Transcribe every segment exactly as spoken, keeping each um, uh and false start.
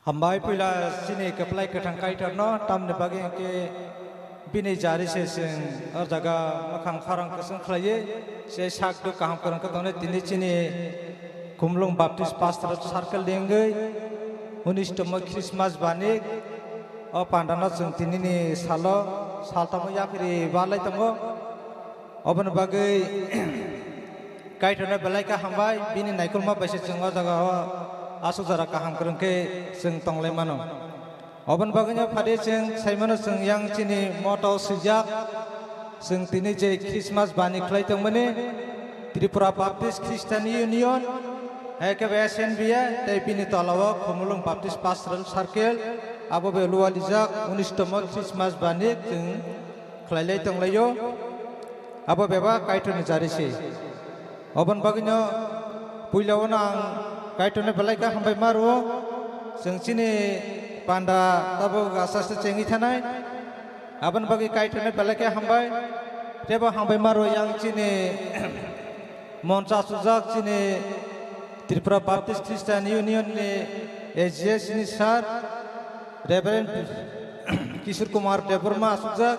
Hambai puila chini kwplai kwthang Kaitorno, tamni bagwi hwnkhe bini jari se chwng o jaga mwkhang khorang kwchwng khlaiwi se sak duk kaham kwrwng khe tongnai tini chini Khumulwng Baptist Pastoral Circle ni wngwi unis tomo Christmas bani o pandano chwng tinini salo saltamo yaphiri balai tongo. Oboni bagwi Kaitorno belai khe hambai, bini naikolma bai se chwng o jaga o aswk jora kaham kwrwng khe chwng tonglai mano. Oboni bagwino phadi chwng sai mano chwng yang chini moto swijak, chwng tini je Christmas bani khlai tongmani Tripura Baptist Christian Union, hai khe S N B A, tei bini tola o Khumulwng Baptist Pastoral Circle, abo be lualijak unis tomo Christmas bani chwng khlailai tonglaio. Abo bebak Kaitorni jari se. Oboni bagwino puila o ang Kaitorno belai khe hambai ma rwo. Chwng chini panda tabuk aste aste chengwi thanai. Aboni bagwi Kaitorno belai khe hambai. Tebo hambai ma rwo yang chini moncha sujak chini Tripura Baptist Christian Union ni A G S ni sir, Reverend Kishore Kumar Debbarma asukjak.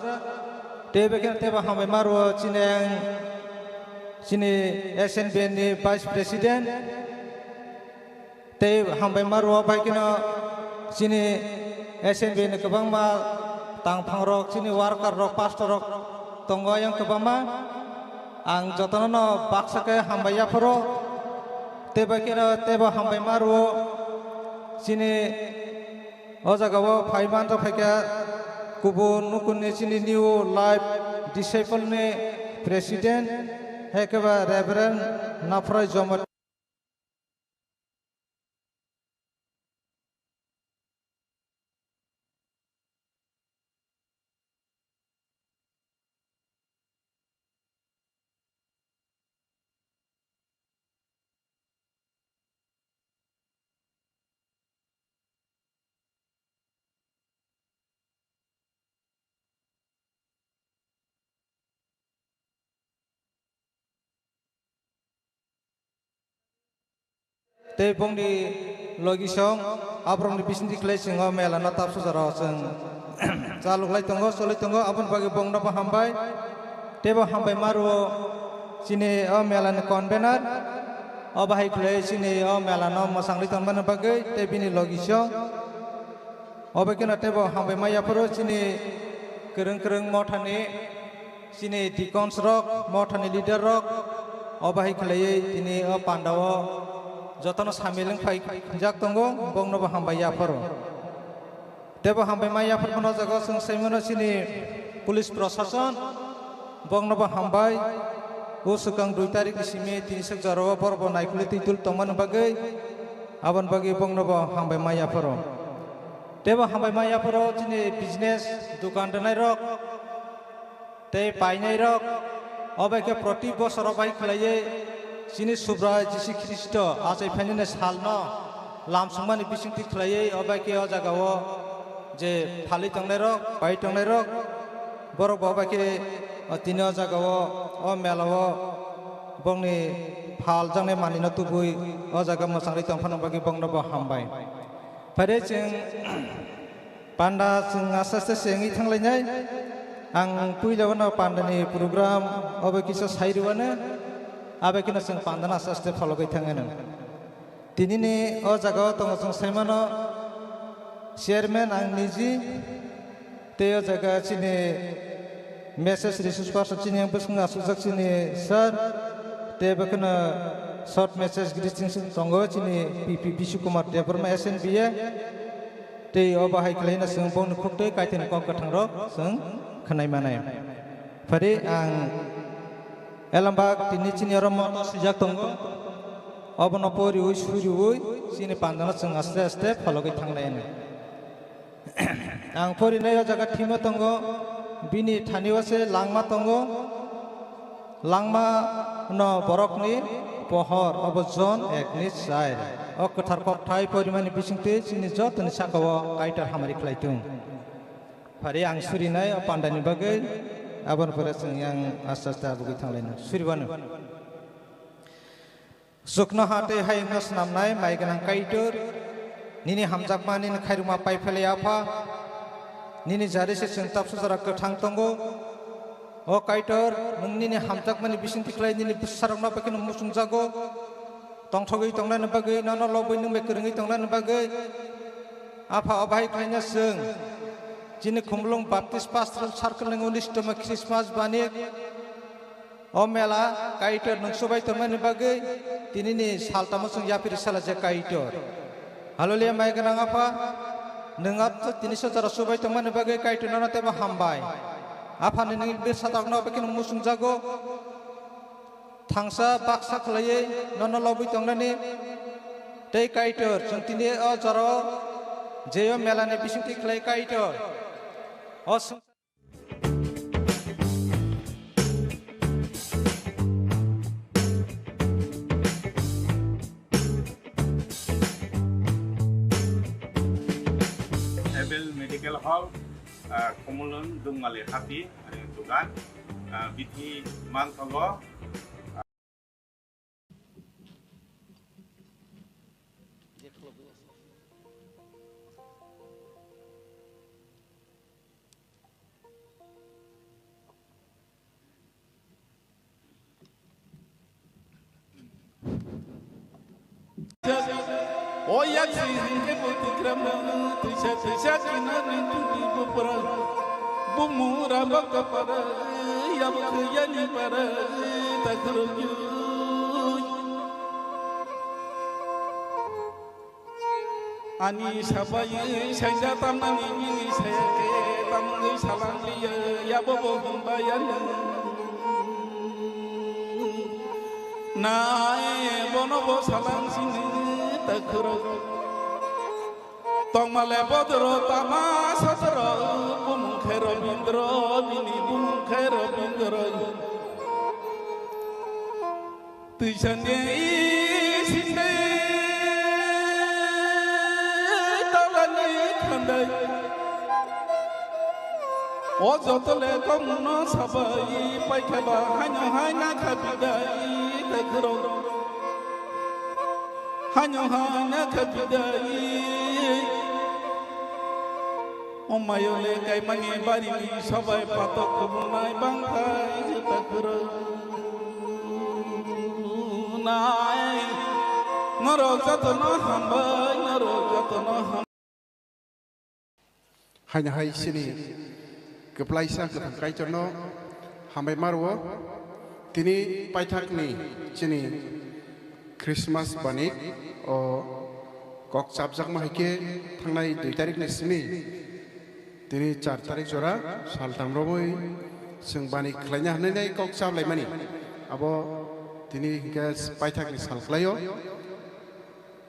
Tei bai kheno tebo hambai ma rwo chini ang, chini S N B ni Vice President. Tei hambai ma rwo bai kheno chini S N B ni kwbangma tangphang rok, chini worker rok, pastor rok tongo yang kwbangma. Ang jotono no baksa khe hambai yapharo. Tei bai kheno tebo hambai ma rwo chini o jaga o phai man rok phai kha kubun nukhungni chini New Life Disciple ni President, hai khe ba Reverend Naphrai Joma. Tei bongni logisong aborokni bisingtwi khlai chwng o mela no tapsajaro chwng chalok lai tongo, cholai tongo, aboni bagwi bongno bo hambai. Tei bo hambai ma rwo chini o mela ni convener, o bahai khlai chini o mela no mwchangwi tongmani bagwi tei bini logisong. Obo kheno tei bo hambai ma yapharo chini kwrwng kwrwng mothani, chini deacons rok, mothani leader rok, obo hai khlaiwi tini o panda o jotono samil wng phai jak tongo, bongno bo hambai yapharo. Tei bo hambai ma yaphar mano jaga o chwng sai mano chini police prosason, bongno bo hambai. O swkang dui tarik ni simi tini swk jora o borok bo naikolwi twi tul tongmani bagwi, aboni bagwi bongno bo hambai ma yapharo. Tei bo hambai ma yapharo chini business dukan rwnai rok tei painai rok, obo khe proti bosor o bai khlaiwi chini Subrai Jisu Khristo achai phainani salno lamsongmani bisingtwi khlaiwi obo khe o jaga o je phalwi tongnai rok, pai tongnai rok, borok bo obo khe o tini o jaga o, o mela o bongni phal jaknai manwino tubui o jaga mwchangwi tong phano bagwi bongno bo hambai. Phai de chwng panda chwng aste aste se wngwi thanglainai. Ang puila o no panda ni program obo kisa sai rwano, abo kheno chwng panda no aste aste phologwi thangano. Tinini o jaga o tongo chwng sai mano chairman ang niji, tei o jaga chini message resource person chini yang bwskango asukjak chini sir, tei bo kheno short message greetings tongo chini P P Bisu Kumar Debbarma S N B A. Tei o bahai khlaina chwng bongni khuktwi Kaitorni kok kwthang rok chwng khwnai manai. Phari ang elambak tini chini oro moto swijak tongo. Obono poriwi suriwi chini pandano chwng aste aste phologwi thanglai. Ang porinai o jaga thima tongo, bini thani o se langma tongo. Langma no borokni pohor, obo Jon ek ni char. O kwthar kokthai porimani bisingtwi chini jotoni saka o Kaitor hamari khlai thung. Phari ang surinai o pandani bagwi, aboni pore chwng yang aste aste abugwi thanglaino. Suribano. Chuknoha tei hayungno snamnai mai gwnang Kaitor, Nini hamjakma nini khairokma pai phailai, Apha. Nini jari se chwng tapsa jora kwthang tongo. O Kaitor, nwng nini hamjakmani bisingtwi khlai nini bwsarokno bai kheno muchungjago. Tongthogwi tongnani bagwi, nono lobwi nwng bai kwrwngwi tongnani bagwi. Apha, o bahai khlaina chwng chini Khumulwng Baptist Pastoral Circle ni unisitoma Christmas bani. O mela Kaitor nwng subai tongmani bagwi tinini saltamo chwng yapri sala je Kaitor. Hallelujah, mai gwnang Apha, nwng ap-, tini sajora subai tongmani bagwi Kaitor nono teibo hambai. Aphani nini bwsarokno bai kheno muchungjago. Thangsa baksa khlaiwi nono lobwi tongnani tei Kaitor chwng tini o jorao je o melani bisingtwi khlai Kaitor. O swng- Abel Medical Hall, ah, Khumulwng Dungmali Hati, ani dugan, ah, bithi manthogo. O yak si hingke bo tikram na, tisa tisa kina ni tuni bo para. Bo mura baka para, ya bo khaya ni para, ta khurung yu. Ani sabai saida tamani bini saya ke tamni salang liya, ya bo bo hamba ya nai bono bo salang sini ta khurung. Tongmale bodoro tama sotoro bumung khe Robindro, bini bumung khe Robindro. Twisani sindai talani khandai. O jotole tongno sabai paikha ba haino haina khabidai ta khurung. Haino haina khabidai. O mayole kaimani barini sabai patok kubunai bangthai juta khurung. Nai norok jotono hambai, norok jotono ham- Haino hai chini kwplaisa kwthang Kaitorno hambai ma rwo. Tini paithakni chini Christmas bani o kok chapjakma hai khe thangnai dui tarikni simi tini char tarik jora saltham romwi chwng bani khlaina hwnwi nai kok chaplaimani. Abo tini hinkhe paithakni sal khlaio.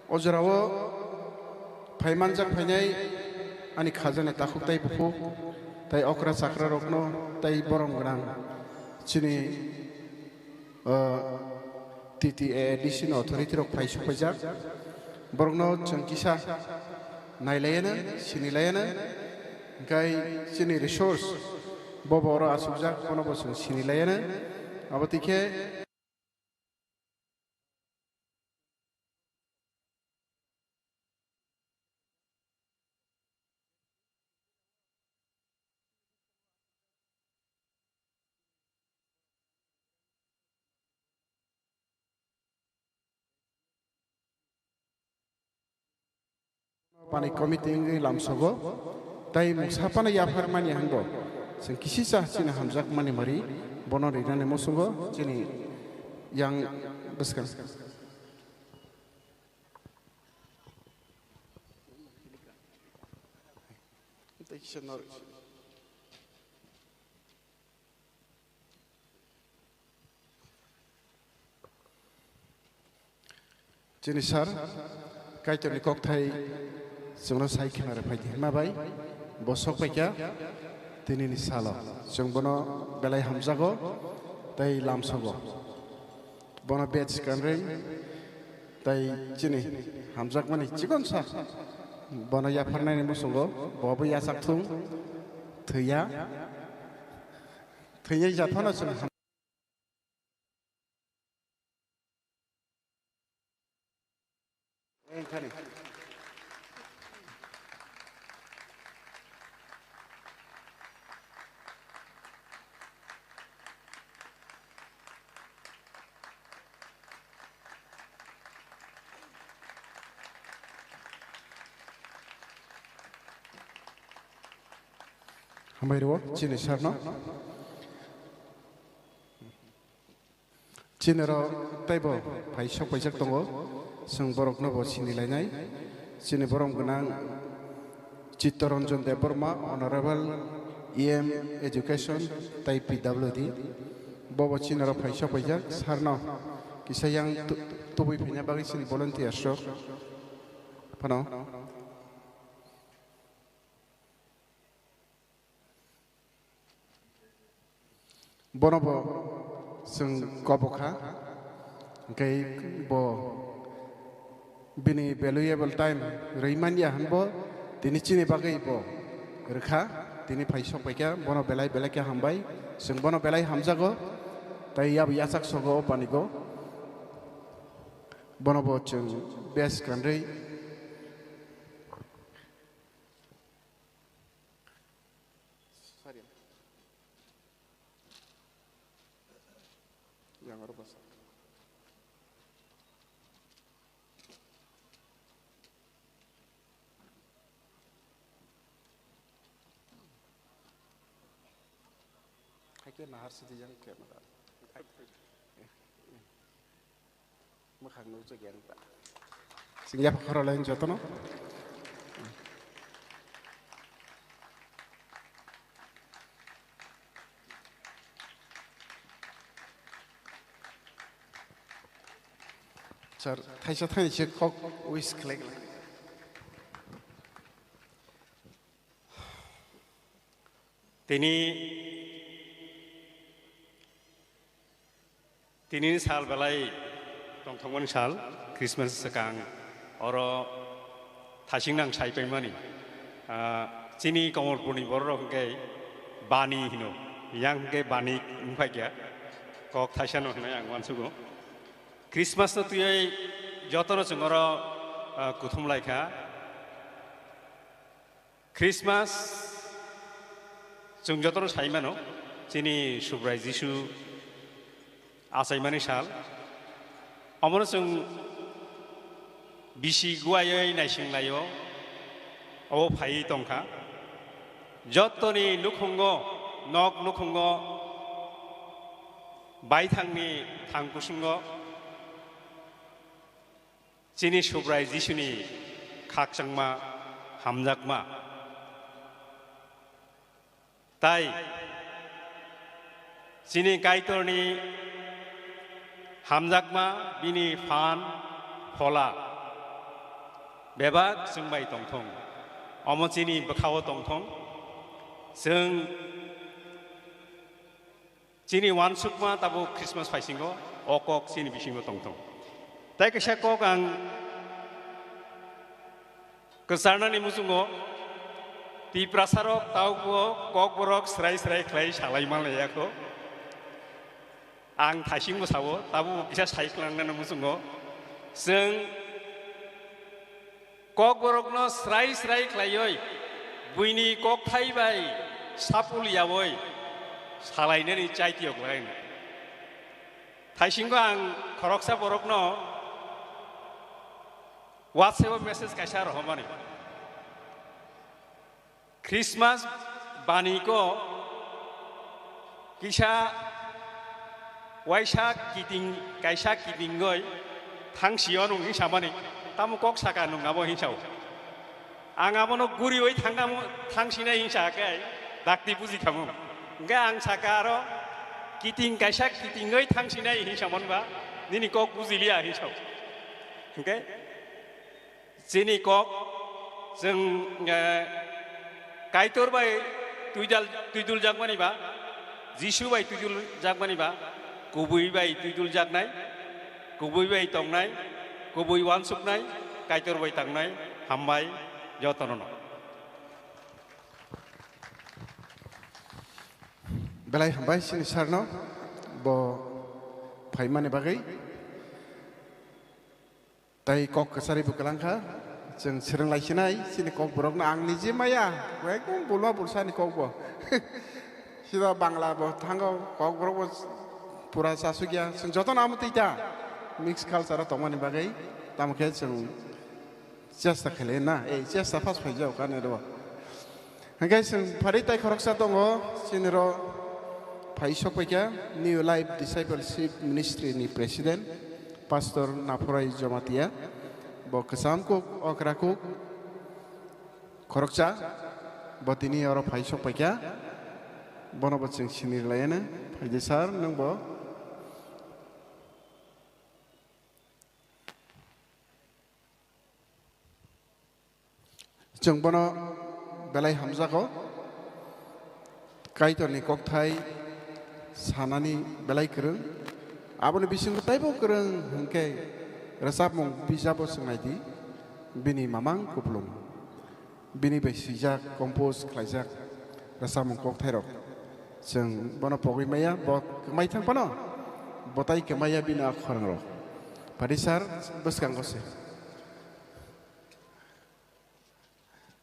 O jorao phai manjak phainai ani khajani takhuk tai bukhuk tai okra chakra rokno tai borom gwnang chini, o, T T A A D C ni authority rok phai sokpaijak. Borokno chwng kisa nailayano, sinilayano, hwnkhe chini resource bobo oro achukjak, bono bo chwng sinilayano. Abo twi khe Bani committee wngwi lamsogo, tai mungsa phano yapharmani hwngo. Chwng kisisa chini hamjakmani mari bono rinani muchungo chini yang bwskang. Chini sir, Kaitorni kokthai chwngno sai khna rw phaidi hwnma bai bo sok paikha tinini salo. Chwng bono belai hamjago tei lamsogo. Bono bej kanreng tei chini hamjakmani chikonsa bono yapharnani muchungo bo bo yachak thung thwiya. Thwinai jathano chwng ham- Hambai rwo chini sarno. Chini ro teibo phai sok paijak tongo. Chwng borokno bo sini lainai. Chini borom gwnang Chittaranjan Debbarma, Honorable E M Education tei P W D. Bobo chini ro phai sok paijak sarno kisa yang tu-, tubui phaina bagwi chini volunteers rok phano. Bono bo chwng kobo kha, hwnkhe bo bini valuable time rwi man ya hwnbo tini chini bagwi bo rwkha, tini phai sok paikha, bono belai belai khe hambai, chwng bono belai hamjago, tei yabo yachak sogo o panigo, bono bo chwng best kanrwi. Sorry. Yang oro basa. Hai khe nahar sidi yang camera. Mwkhang nukjak yang ta. Sing yapha khorok lai jotono. Sir, thaisa thaisa kok wish khlai khlai. Tini, tinini sal belai tongthokmani sal, Christmas swkang oro thasing nang sai paimani. Ah, chini Komolpurni bororok hwnkhe bani hino, yang hwnkhe bani wngphaikha, kok thaisano hwnwi ang uansugo. Christmas no twiwi jotono chwng oro, ah, kuthum laikha. Christmas chwng jotono sai mano, chini Subrai Jisu achaimani sal. Omono chwng bisi guaiwi naising laio, obo phaiwi tongkha. Jottoni nukhungo, nok nukhungo, baithangni thang kusungo, chini Subrai Jisuni khakchangma, hamjakma. Tai chini Kaitorni hamjakma, bini phan, phola bebak chwng bai tongthong. Omo chini bwkhao tongthong. Chwng Chini uansukma tabuk Christmas phaisingo, o kok chini bisingo tongthong. Tai kaisa kok ang kwcharnani muchungo, Tiprasarok taubo kokborok srai srai khlai salai manlaiya kho. Ang thaisingbo sao, tabuk kisa sai klangnani muchungo. Chwng Kokborokno srai srai khlaiwi, buini kokthai bai sapul yaui salainani chaitiyok laina. Thaisingo ang khoroksa borokno WhatsApp-o message kaisa rohormani. Christmas bani ko kisa waisa kiting, kaisa kitingoi thangsi o nung hinsa mani, tamo kok saka nung abo hinsa o. Ang abono gurioi thangkamo, thangsinai hinsa khe dakti buji khamu. Hingke ang saka aro kiting kaisa kitingoi thangsinai hinsa monba nini kok bujiliya hinsa o. Hingke Chini kok, chwng, eh, Kaitor bai tuidal-, tuidul jakmani ba, Jisu bai tuidul jakmani ba, kubui bai tuidul jaknai, kubui bai tongnai, kubui uansuknai, Kaitor bai tangnai, hambai jotono no. Belai hambai chini sarno bo phaimani bagwi. Tai kok kwchari bo kwlangkha, chwng swrwng lai sinai, chini kok borokno ang niji maya, ekdom bulma bulsani kok bo. Sida Bangla bo thango, kok borok bo pura chasukya, chwng jotono amo twi ta. Mix culture o tongmani bagwi, tamo khe chwng chesta khailai na, ei chesta first phaijak kani rw. Hingke chwng phari tai khoroksa tongo, chini ro phai sok paikha New Life Discipleship Ministry ni President, Pastor Naphorai Jamatia. Bo kwcham kuk, okra kuk, khoroksa, bo tini oro phai sok paikha. Bono bo chwng sini rwlaiya no. Phaidi sir, nwng bo. Chwng bono belai hamjago. Kaitorni kokthai sanani belai kwrwng. Aboni bisingo taibo kwrwng hwnkhe rwchapmung bijabo chwng nai di. Bini mamang kupulung. Bini bai swijak, compose khlaijak rwchapmung kokthairok. Chwng bono pogwi maya, bo kwmai thang phano bo tai kwmaya bini a khorang rok. Padi sir, bwskango se.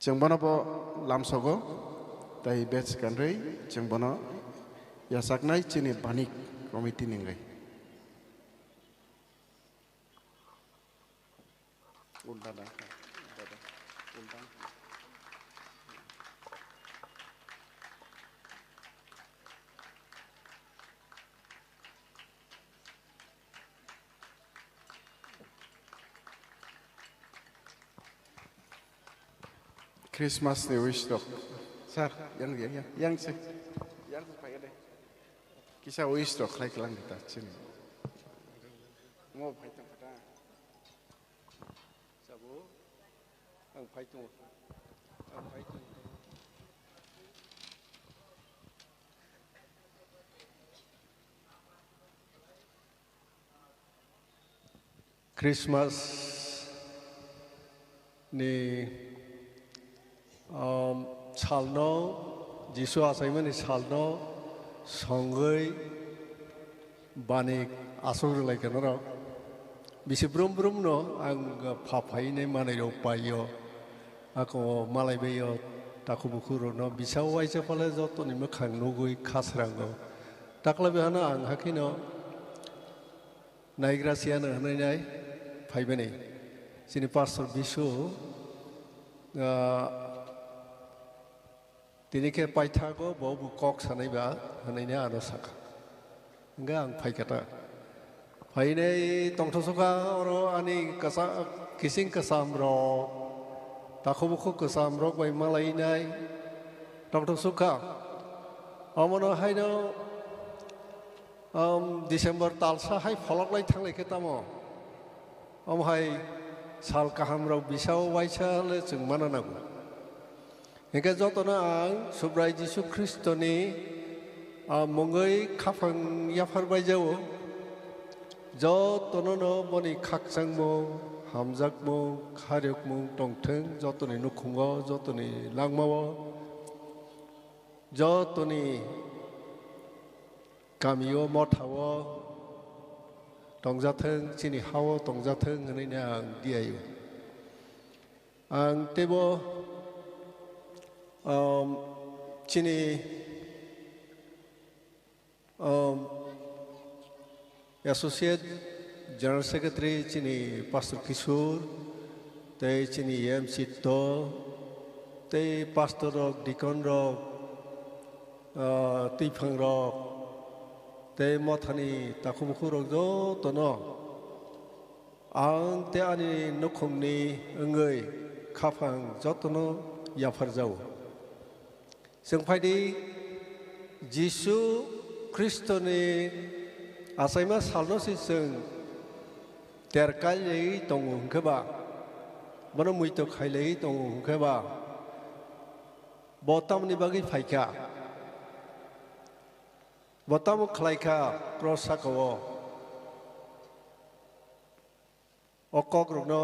Chwng bono bo lamsogo, tai bej kanrwi chwng bono yachaknai chini banik committee ni wngwi. Ulta da, ulta da, ulta. Christmas ni wish rok. Sir, yang, yang, yang, yang se. Yang se phai de. Kisa wish rok khlai klang ta chini. Mo phai tong kata. Sabo. Ang phai tong. Ang phai tong. Christmas ni, um, salno, Jisu achaimani salno songwi bani aswk rwlaikha norok. Bisi brum brum no ang pha phainai manwi rok paio. Ako malai baio, takhuk bukhuk rokno bisa uaisa phale jotoni mwkhang nugwi khasrango. Takla bihano ang hakhino naigra siyano hwnwi nai phaibani. Chini pastor Bisu, ah, tini khe paithago bo bo kok sanai ba hwnwi nai ano sakha. Hingke ang phaikha ta. Phainai tongthosukha oro ani kasa-, kising kwcham rok, takhuk bukhuk kwcham rok bai malainai tongthosukha. Omono haino, um, December talsa hai pholok lai thanglai khe tamo. Omo hai sal kaham rok bisa uaisa le chwng mana nango. Hingke jotono ang Subrai Jisu Khristoni, ah, mungwi khaphang yaphar bai jao. Jotono no boni khakchangmung, hamjakmung, khairokmung tongthwng, jotoni nukhungo, jotoni langmao, jotoni kamio, mothao tongjathwng, chini hao tongjathwng hwnwi ang diaio. Ang teibo, um, chini, um, Associate General Secretary chini Pastor Kishore, tei chini M C to, tei Pastor rok, Deacon rok, ah, twiphang rok, tei mothani takhuk bukhuk rok jotono ang tei ani nukhungni wngwi khaphang jotono yapharjao. Chwng phaidi Jisu Khristoni achaima salno se chwng terkai laiwi tongo hwnkhe ba, bono muitok khai laiwi tongo hwnkhe ba, bo tamoni bagwi phaikha, bo tamo khlaikha cross saka-o. O kokrokno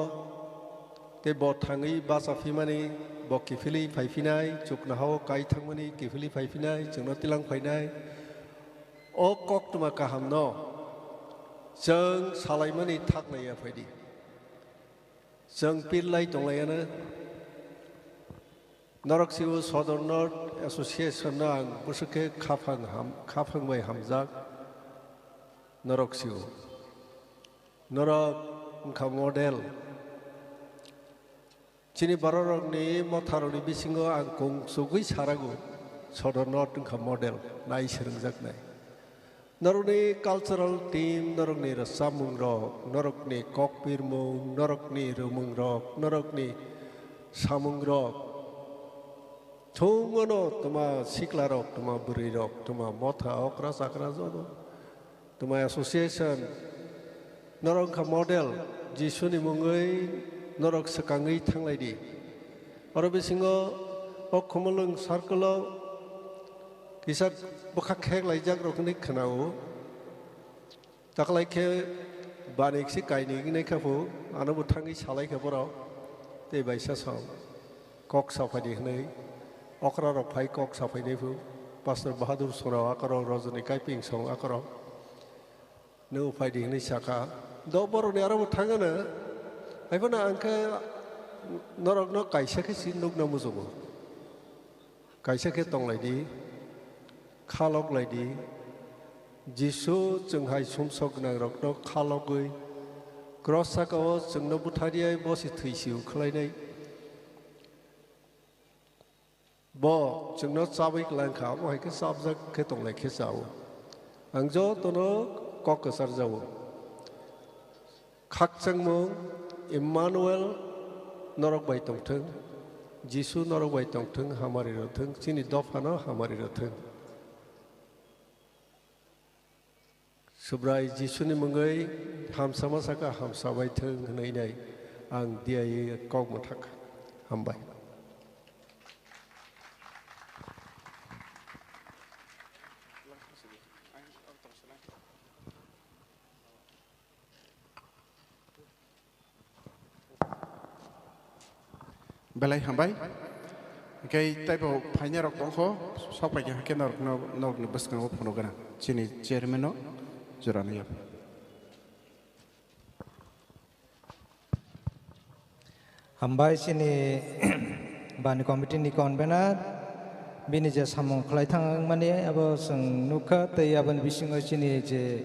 tei bo thangwi bacha phimani, bo kiphilwi phai phinai, chuknohao kai thangmani, kiphilwi phai phinai, chwngno tilang phainai. O koktwma kahamno chwng salaimani thak naiya phaidi. Chwng pir lai tonglaiyano. Norok sibo Sodor North Association no ang bwswk khe khaphang ham, khaphang bai hamjak. Norok sibo. Norok wngkha model. Chini bororokni motharokni bisingo ang kungsugwi sarago, Sodor North wngkha model, nai swrwngjaknai. Norokni cultural team, norokni rwchapmungrok, norokni kokpirmung, norokni rwmungrok, norokni samungrok, thungono twma siklarok, twma bwrwirok, twma motha okra chakra joto, twma association, norok wngkha model, Jisuni mungwi norok swkangwi thanglaidi. Oro bisingo o Khumulwng circle-o kisa bwkha kheklaijakrok hinwi khwnao. Taklaikhe banik se kainwi wngnaikha phu, anobo thangwi salaikha borok. Tei baisa song kok saphaidi hwnwi okrarok phai kok saphainai phu. Pastor Bahadur Songrao akorok, Rojoni Kaiping song akorok. Nw phaidi hwnwi sakha. Do borokni aro bo thangano. Haiphano ang khe norokno kaisa khe si nukna muchungo. Kaisa khe tonglaidi, kha loklaidi. Jisu chwng hai sumsok gwnangrokno kha logwi cross saka-o chwngno butharwi bo se thwi si-o khlainai. Bo chwngno chabwi klangkha, omo hai khe chapjak khe tonglai khe cha-o. Ang jotono kok kwcharjao. Khakchangmung Emmanuel norok bai tongthwng, Jisu norok bai tongthwng, hamari rwthwng, chini dophano hamari rwthwng. Subrai Jisuni mungwi hamsama saka hamsabai thwng hwnwi nai ang diyaui kok mwthak. Hambai. Belai hambai. Hwnkhe teibo phainairok tongkho, sok paikha hwnkhe norokno, norokni bwskango phunukgwna chini chairman-no jora naiya. Hambai chini bani committee ni convener, bini je samung khlai thangmani abo chwng nukha, tei aboni bisingo chini je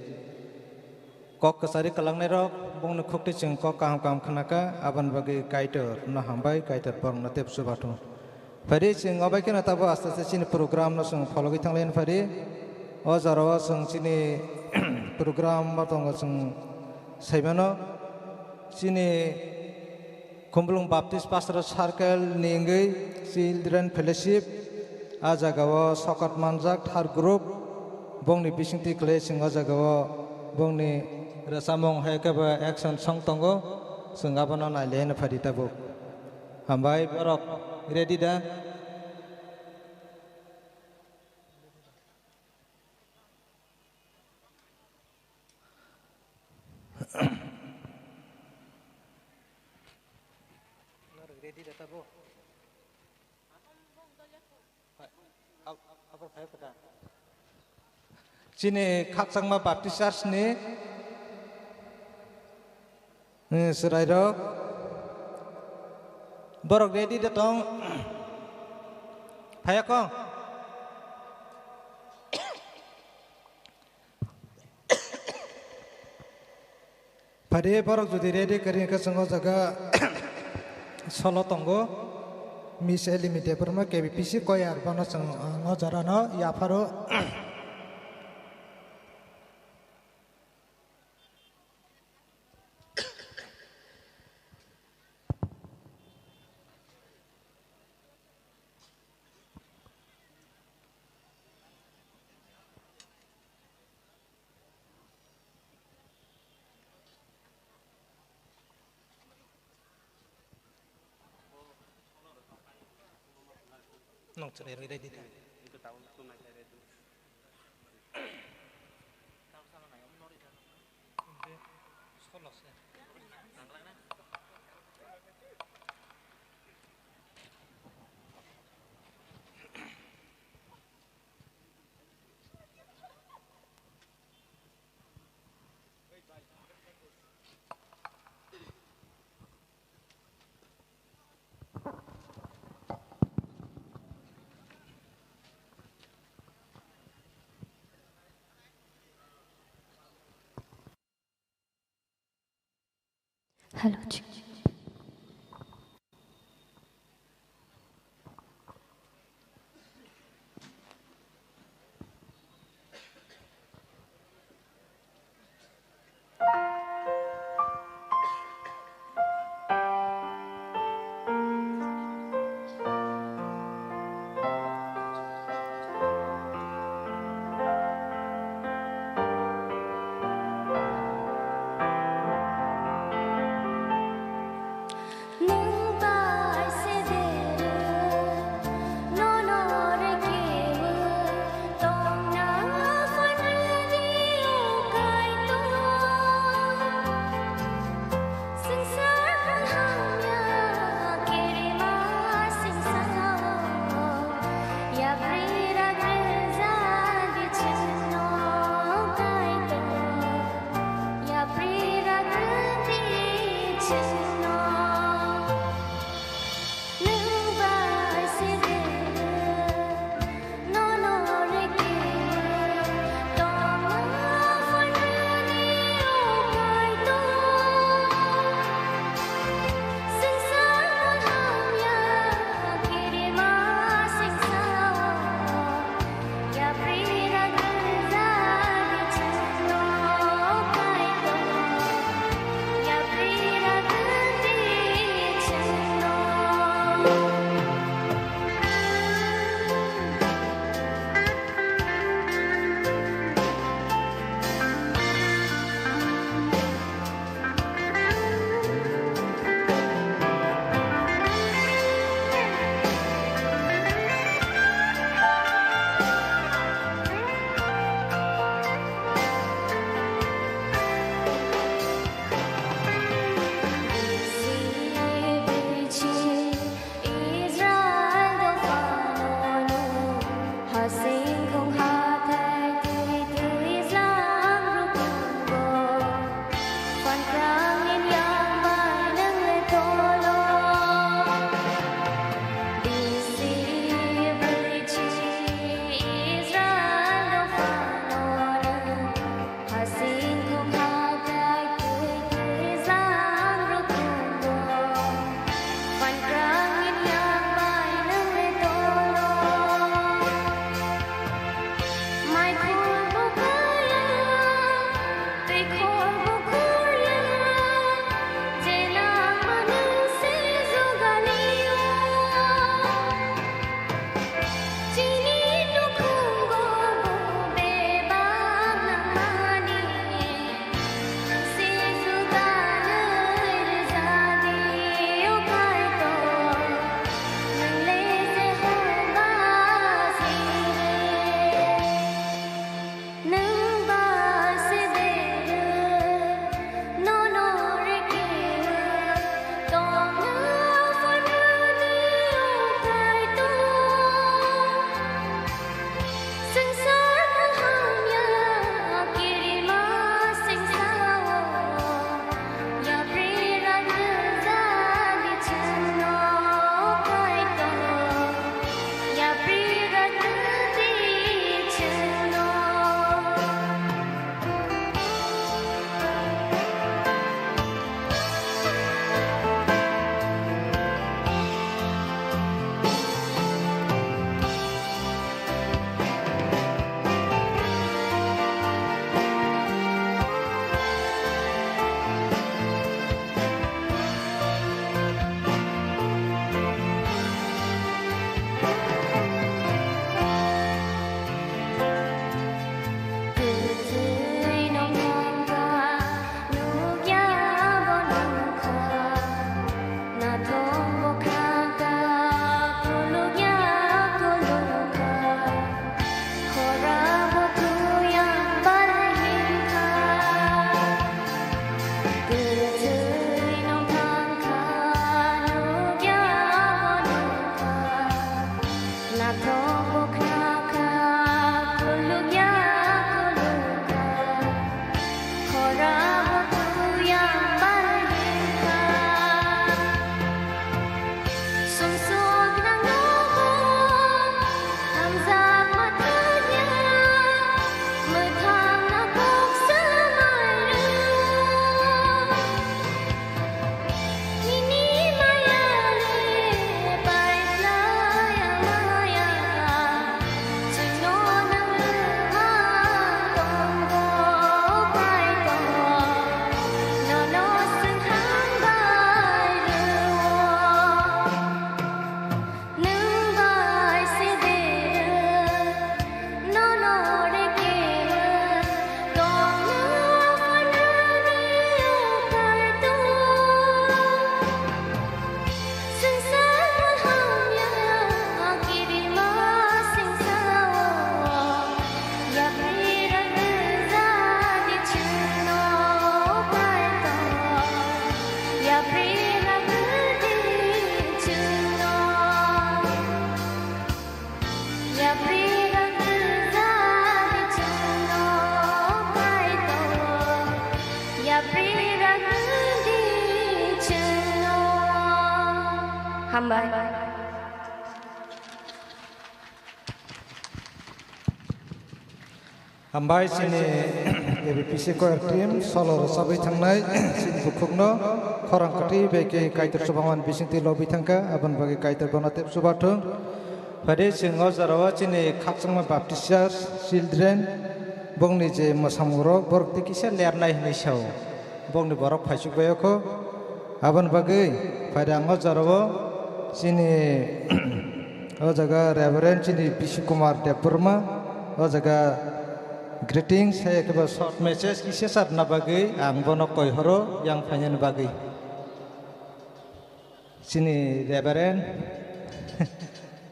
kok kwchari kwlangnairok, bongni khukti chwng kok kaham kaham khnakha, aboni bagwi Kaitor no hambai, Kaitor borokno tei chubathung. Phari chwng obai kheno tabo aste aste chini program no chwng phologwi thanglai phari. O jorao chwng chini program bo tongo chwng saimano. Chini Khumulwng Baptist Pastoral Circle ni wngwi Children Fellowship, a jagao sokat manjak thar group, bongni bisingtwi khlai chwng o jagao bongni rwchapmung hai khe bo action song tongo, chwng abono nailai phari tabuk. Hambai, borok ready da? Ready da tabuk? Chini Khakchangma Baptist Church ni, eh, chwrairok, borok ready da tong? Phaiya kho? Phari borok jodi ready kwrwi hwnkhe chwng o jaga solo tongo. Miss Elimi Debbarma K B P C choir bono chwng, ah, o jorano yapharo. Nong chwrai rwi rai di da. Hello, check. Hambai. Hambai chini A B P C choir team solo rwchabwi thangnai chini bukhukno khorang kwtwi bai khe Kaitor chubamani bisingtwi lobwi thangkha, aboni bagwi Kaitor bono tep chubathung. Phade chwng o jorao chini khakchangma Baptist Church children bongni je mwsamungrok borok tei kisa lernai hinwi sao. Bongni borok phaichuk bai okho. Aboni bagwi phade ang o jorao chini o jaga Reverend chini Bisi Kumar Debbarma o jaga greetings hai khe ba short message kisa charna bagwi ang bono koi horo yang phainani bagwi. Chini Reverend,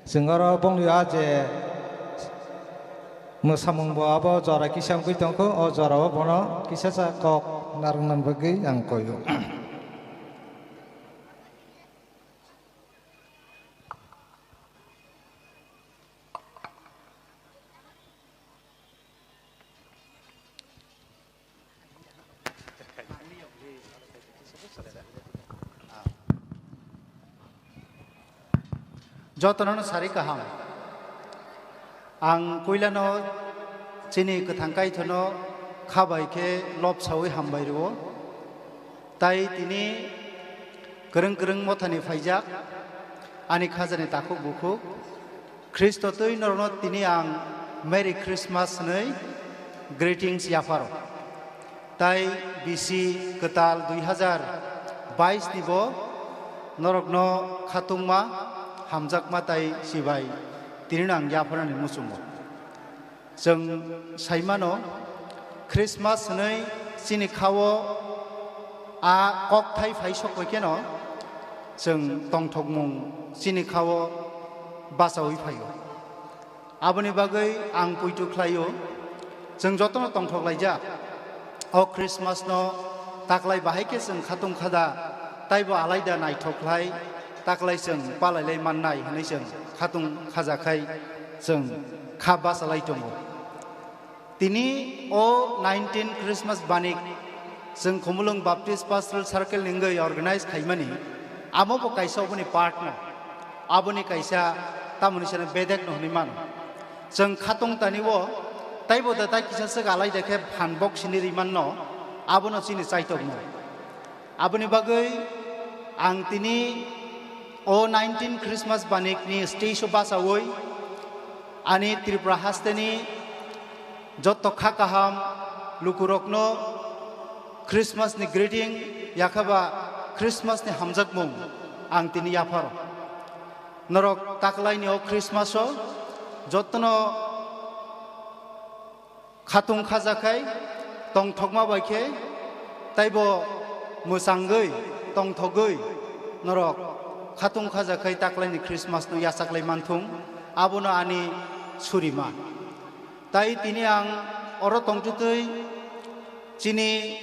chwng oro bongni a je mwsamung bo abo jora kisa wngwi tongkho, o jorao bono kisa sa kok narwknani bagwi ang koio. Jotono no sari kaham. Ang puilano chini kwthang kaithorno kha bai khe lob saui hambai rwo. Tai tini kwrwng kwrwng mothani phaijak ani khajani takhuk bukhuk. Khristo twi norokno tini ang Merry Christmas hwnwi greetings yapharo. Tai bisi kwtal dui hazar bais ni bo norokno khatungma, hamjakma tai sibai tinino ang yapharnani muchungo. Chwng saimano, Christmas hwnwi chini khao a kokthai phai sok bai kheno chwng tongthokmung chini khao bachaui phaio. Aboni bagwi ang poito khlaio, chwng jotono tongthok laijak. O Christmas no taklai bahai khe chwng khatung khaja taibo alaida naithok khlai taklai chwng palailai mannai hwnwi chwng khatung khaja khai chwng kha bachalai tongo. Tini o nineteen Christmas banik chwng Khumulwng Baptist Pastoral Circle ni wngwi organize khaimani, amo bo kaisa oboni part no, aboni kaisa tamoni sana bedek no hwnwi mano. Chwng khatung tani o taibo da tai kisa swk alai da khe phan bok sini ri manno, abono chini chaitokno. Aboni bagwi ang tini o nineteen Christmas banik ni stage o bachaui ani Tripura haste ni jotto kha kaham lukurokno Christmas ni greeting yakhaba Christmas ni hamjakmung ang tini yapharo. Norok taklaini o Christmas o jottono khatung khaja khai tongthokma bai khe taibo mwchangwi tongthogwi norok khatung khaja khai taklaini Christmas no yachaklai manthung, abono ani surima. Tai tini ang oro tongtwtwi chini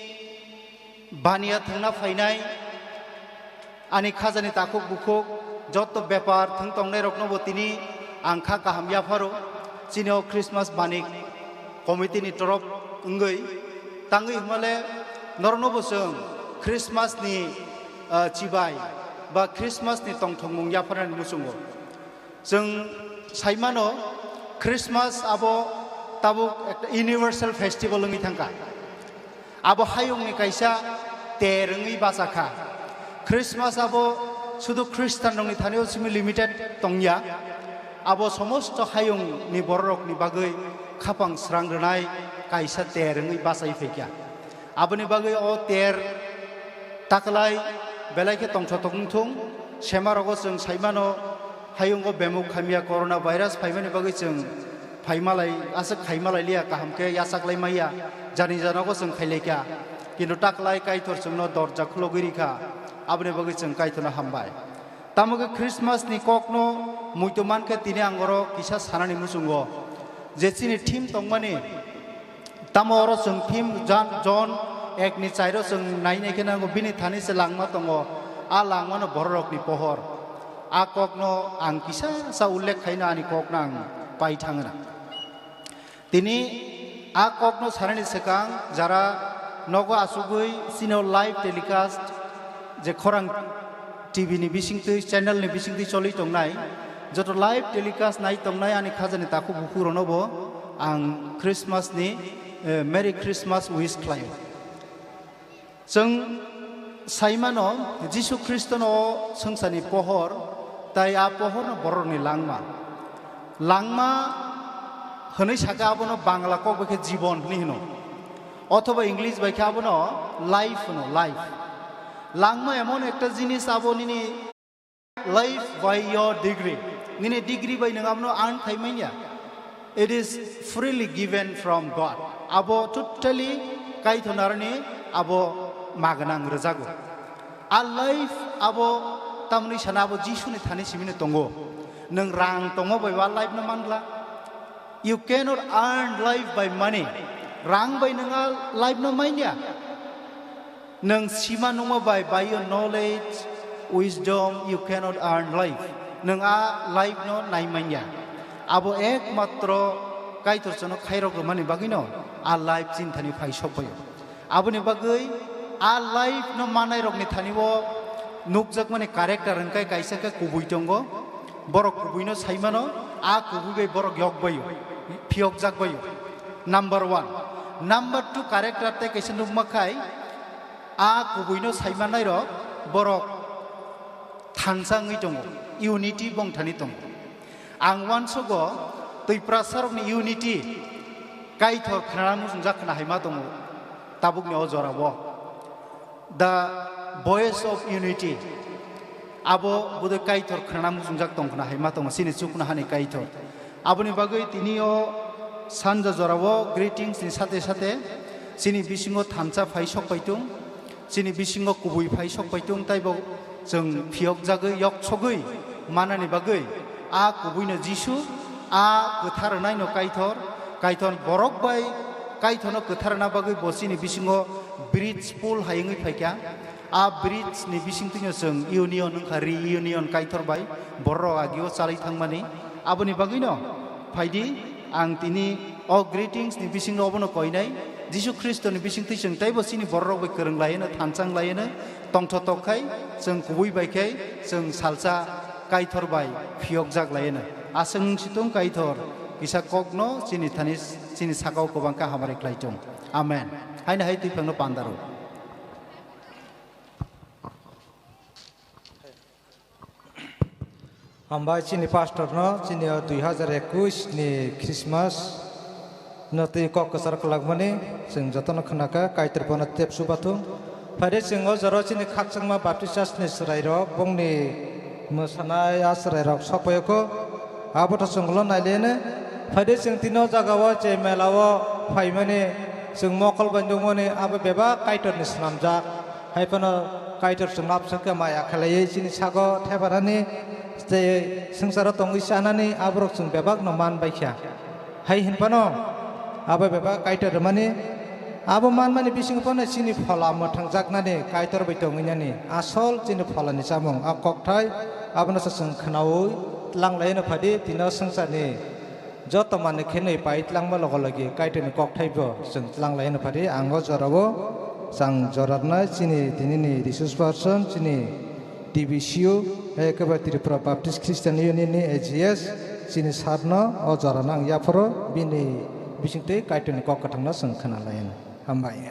baniya thwngna phainai ani khajani takhuk bukhuk jotto bepar thwng tongnairokno bo tini Ang kha kaham yapharo, chini o Christmas bani committee ni torop wngwi tangwi hwnmale norokno bo chwng Christmas ni, ah, chibai ba Christmas ni tongthokmung yapharnani muchungo. Chwng saimano Christmas abo tabuk ekta universal festival wngwi thangkha. Abo hayungni kaisa ter wngwi bacha kha. Christmas abo sudu Khristanrokni thanio simi limited tongya. Abo somosto hayungni bororokni bagwi khapang srang rwnai kaisa ter wngwi bachai phaikha. Aboni bagwi o ter taklai belai khe tongthotok wngthung. Semarogo chwng saimano hayungo bemuk khamya corona virus phaimani bagwi chwng phaimalai, aswk khaimalai liya, kaham khe yachaklai maya, jani janogo chwng khailaikha. Kintu taklai Kaitor chwngno dorja khulogwi rikha, aboni bagwi chwng Kaitorno hambai. Tamo khe Christmas ni kokno muitu mankhe tini ang oro kisa sanani muchungo je chini theme tongmani, tamo oro chwng theme Jan-, John ek ni chai ro chwng nai nai khe nango, bini thani se langma tongo, a langmano bororokni pohor. A kokno ang kisa sa ullekh khaina ani kokno ang pai thangna. Tini a kokno sanani swkang jara nogo achugwi chini o live telecast je khorang T V ni bisingtwi, channel ni bisingtwi choli tongnai, joto live telecast nai tongnai ani khajani takhuk bukhuk rokno bo ang Christmas ni, eh, Merry Christmas wish khlaio. Chwng saimano Jisu Khristono swngcharni pohor, tai a pohorno borokni langma. Langma hwnwi sakha abono Bangla kok bai khe jibon hwnwi hwno. Othoba English bai khe abono life hwno, life. Langma emon ekta jinis abo nini life by your degree. Nini degree bai nwng abono earn khai manya. It is freely given from God. Abo totally Kaitor narwkni abo magnang rwjago. A life abo tamni sana abo Jisuni thani simino tongo. Nwng rang tongo bai a life no mangla. You cannot earn life by money. Rang bai nwng a life no manya. Nwng sima nungma bai, by your knowledge, wisdom, you cannot earn life. Nwng a life no nai manya. Abo ekmatro Kaitor chwngno khairok rwmani bagwino a life chini thani phai sokphaio. Aboni bagwi a life no manai rokni thani o nukjakmani character hwnkhe kaisa khe kubui tongo. Borok kubui no saimano, a kubui bai borok yok baio, phiyokjak baio. Number one. Number two character tei kaisa nukma khai, a kubuino saimanairok borok thansa wngwi tongo, unity bongthani tongo. Ang uansugo Twiprasarokni unity Kaitor khnana muchungjak khna hai ma tongo tabukni o jorao. The voice of unity. Abo budui Kaitor khnana muchungjak tong khna hai ma tongo, chini chuknohani Kaitor. Aboni bagwi tini o sanja jorao greetings ni sate sate chini bisingo thansa phai sok pai tung, chini bisingo kubui phai sok pai tung, taibo chwng phiyok jagwi, yok sogwi manani bagwi a kubuino Jisu, a kwthar rwnaino Kaitor, Kaitor borok bai Kaitorno kwthar rwna bagwi bo chini bisingo bridge pull hai wngwi phaikha. A bridge ni bisingtwino chwng union wngkha, reunion Kaitor bai borok agio chalai thangmani. Aboni bagwino phaidi, ang tini o greetings ni bisingo obono koinai, Jisu Khristo ni bisingtwi chwng teibo chini borok bai kwrwng laiano, thansa wng laiano, tongthotok khai chwng kubui bai khai chwng salsa Kaitor bai phiyokjak laiano. Aswk wng situng Kaitor kisa kokno chini thani, chini sakao kwbang khe hamari khlai tung. Amen. Haino hai twiphangno pandaro. Hambai chini pastor no, chini o dui hazar ekush ni Christmas no twi kok kwchar kwlangmani chwng jotono khwnakha, Kaitor bono tep chubathung. Phaide chwng o jora chini khakchangma Baptist Church ni chwrairok, bongni mwsanai a chwrairok sokphaio kho. Aboto chwng ulo nailene. Phaide chwng tini o jaga o je mela o phaimani chwng mokol bai nukmani abo bebak Kaitor ni swnamjak. Hai phano Kaitor chwng labswk khe maya khlaiwi chini sago thebarani tei swngcharo tongwi chanani aborok chwng bebak no man bai kha. Hai hin phano abo bebak Kaitor rwmani, abo manmani bisingo phano chini phola mwthangjaknani Kaitor bai tongwi nani asol chini pholani chamung a kokthai, abono se chwng khnaui Tlang lai no phadi, tino swngcharni joto manwi khenwi pai tlangma logo logi Kaitorni kokthaibo chwng tlang lai no phadi. Ang o jorao chang jorarnai chini tinini resource person, chini T B C U, ekebe Tripura Baptist Christian Union ni A G S, chini sarno o jorano ang yapharo bini bisingtwi Kaitorni kok kwthangno chwng khna lai. Hambai.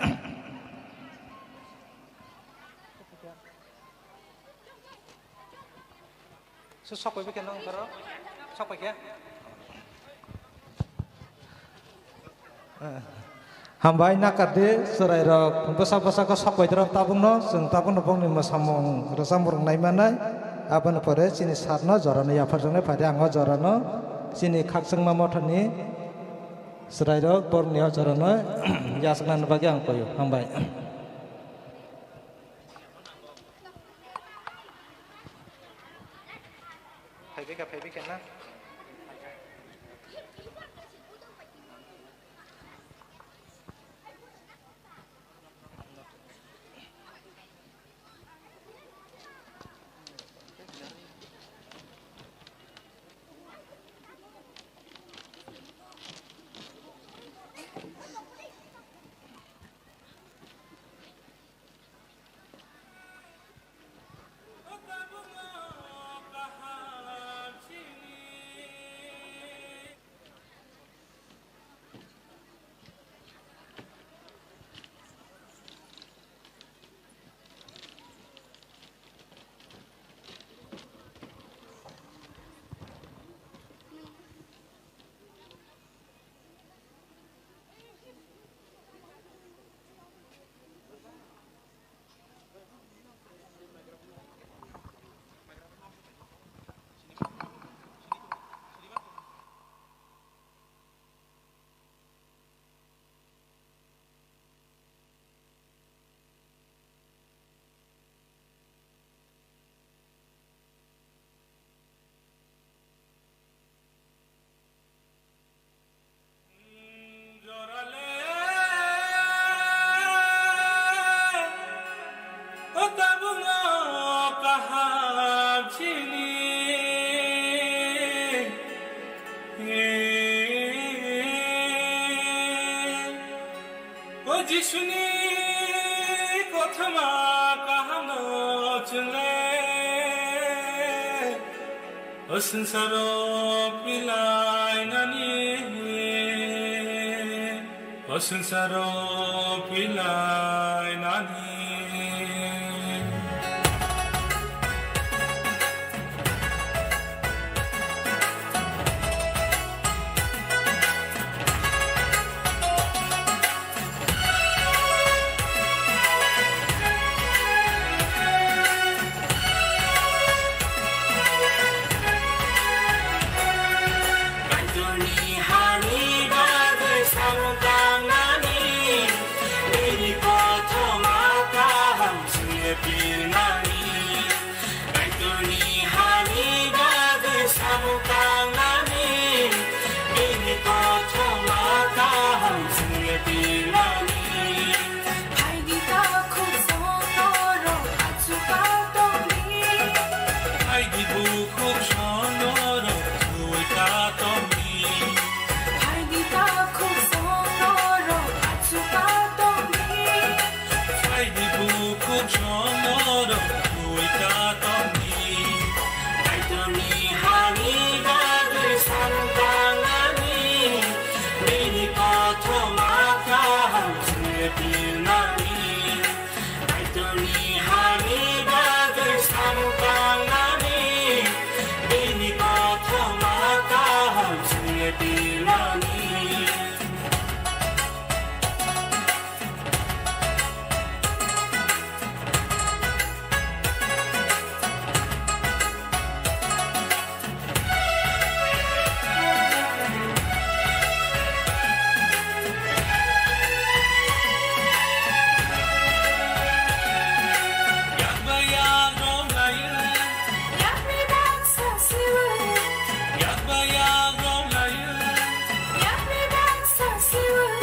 So, sok pai khe nang karo? Sok pai khe? Hambai, nakar di, chwrairok bwsa bwsa khe sok pai rok tabukno, chwng tabukno bongni mwsamung rwchapmung rok nai manai. Aboni pore chini sarno jorano yaphar jaknai, phai di ang o jorano chini khakchangma mothani chwrairok borokni o jorano yachaknani bagwi ang koio. Hambai. Phaibai kha, phaibai kha na? O Jisuni kothoma kahamno chwngle, o swngcharo pilainani, o swngcharo pilainani. Kaitorni hani bagwi samung tangnani, bini kothoma kaham chwngno pilnani. Kaitorni hani bagwi samung tangnani, bini kothoma kaham chwngno pilnani. Phaidi takhuk sonorok achukha tongdi. Phaidi bukhuk sonorok chuika tongdi. Phaidi takhuk sonorok achukha tongdi. Phaidi bukhuk sonorok chuika tongdi. Kaitorni hani bagwi samung tangnani, bini kothoma kaham chwngno pilnani. Kaitorni hani bagwi samung tangnani, bini kothoma kaham chwngno pilnani. Yakni baksa siwi,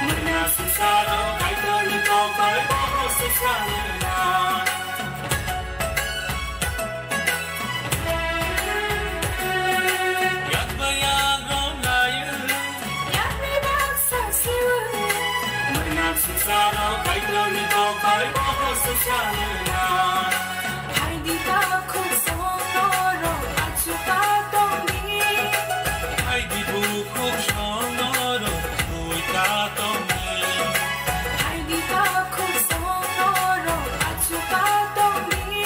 mwnang swngcharo Kaitorni kokbai bobo swkang wngna. Phaidi takhuk songno rok achukha tongdi. Phaidi bukhuk songno rok tuika tongdi. Phaidi takhuk songno rok achukha tongdi.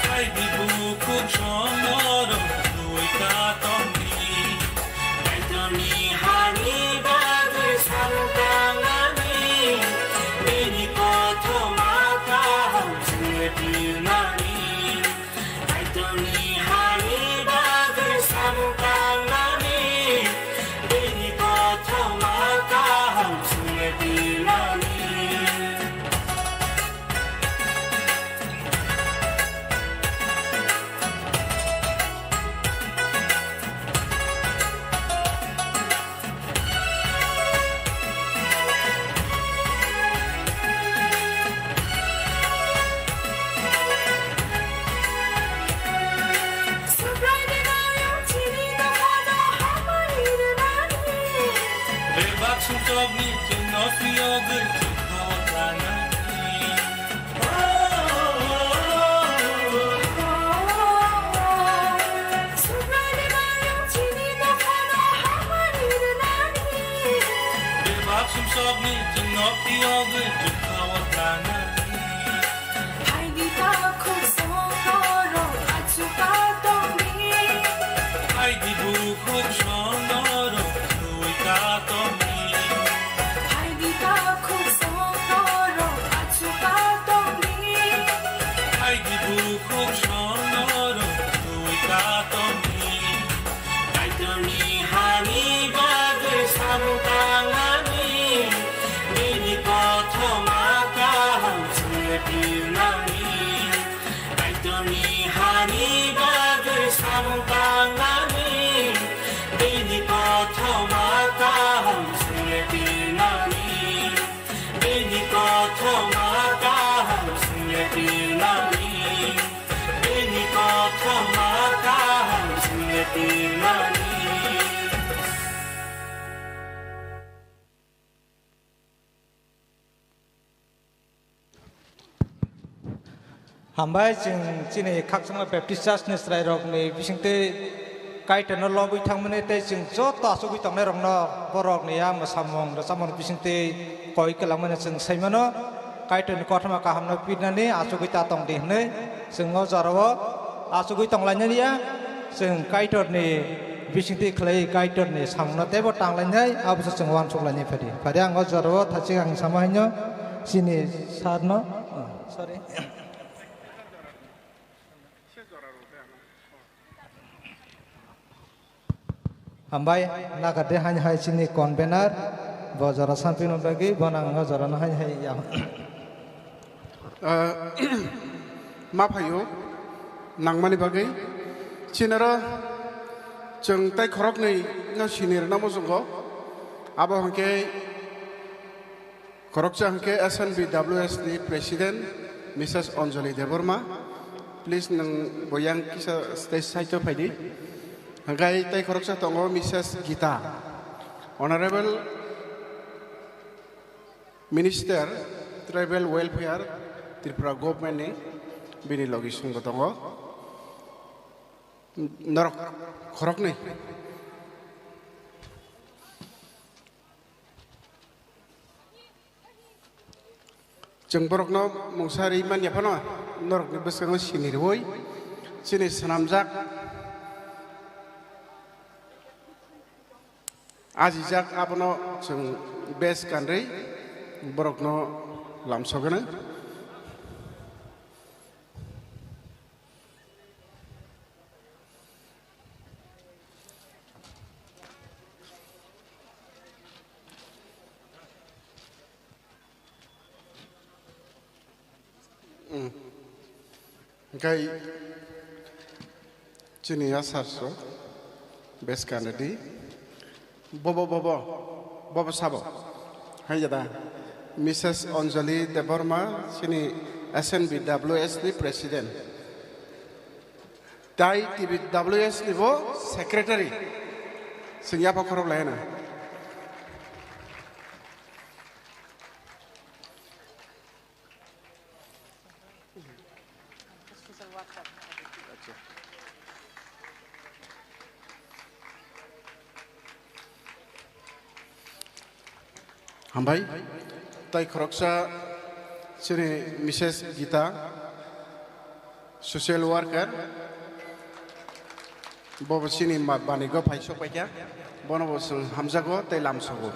Phaidi bukhuk songno rok tuika tongdi. Kaitorni hani bagwi samung tangnani, bini kothoma kaham chwngno pirnani. Kaitorni hani bagwi samung tangnani, bini kothoma kaham chwngno pirnani. Bebak sumsokni chwngno phiyogwi chwngno tanani. Bebak sumsokni chwngno phiyogwi chwngno tanani. Phaidi takhuk songno rok achukha tongdi. Phaidi bukhuk songno rok tuika tongdi. Phaidi takhuk songno rok achukha tongdi. Phaidi bukhuk songno rok tuika tongdi. Kaitorni hani bagwi samung tangnani, bini kothoma kaham chwngno pirnani. Kaitorni hani bagwi samung tangnani, bini kothoma kaham chwngno pirnani. Bini kothoma kaham chwngno pirnani. Bini kothoma kaham chwngno pirnani. Hambai, chwng chini Khakchangma Baptist Church ni chwrairokni bisingtwi Kaitorno lobwi thangmani tei chwng joto achugwi tongnairokno borokni ya mwsamung rwchapmung bisingtwi koi kwlangmani chwng saimano. Kaitorni kothoma kahamno pirnani achugwi ta tongdi hwnwi chwng o jorao achugwi tonglainani ya. Chwng Kaitorni bisingtwi khlai Kaitorni samungno teibo tanglainai, aboso chwng uansuk lainai phadi. Phadi ang o jorao thaching ang sama haino chini sarno, oh, sorry. Hambai, naga de hain hai chini convener, bo jora sampino bagwi, bo nang no jora no hain hai ya. Ah, ma phaio, nangmani bagwi, chinaro chwng tai khoroknwi no sinir namo chwngkho, abo hwnkhe, Khoroksa hwnkhe S N B W S ni President, Missus Anjali Debbarma. Please, nwng bo yang kisa stage side o phaidi. Hwnkhe tei khoroksa tongo Missus Gita, Honorable Minister, Tribal Welfare, Tripura Government ni, bini logi songbo tongo. Norok khoroknwi. Chwng borokno mungsa ri manya phano norokni bwskango sini rwui chini swnamjak, ajijak abono chwng bes kanrwi borokno lamsogeno. Mm. Hwnkhe chini asarso bes kanadi. Bobo, bobo, bobo sabo. Hai jada. Missus Anjali Debbarma, chini S N B W S ni President. Tai T B W S ni bo Secretary. Sing yapha khorok laina. Hambai. Tai khoroksa chini Missus Gita, social worker, bobo chini ma-, banigo phai sokpaikha, bono bo chwng hamjago tei lamsogo.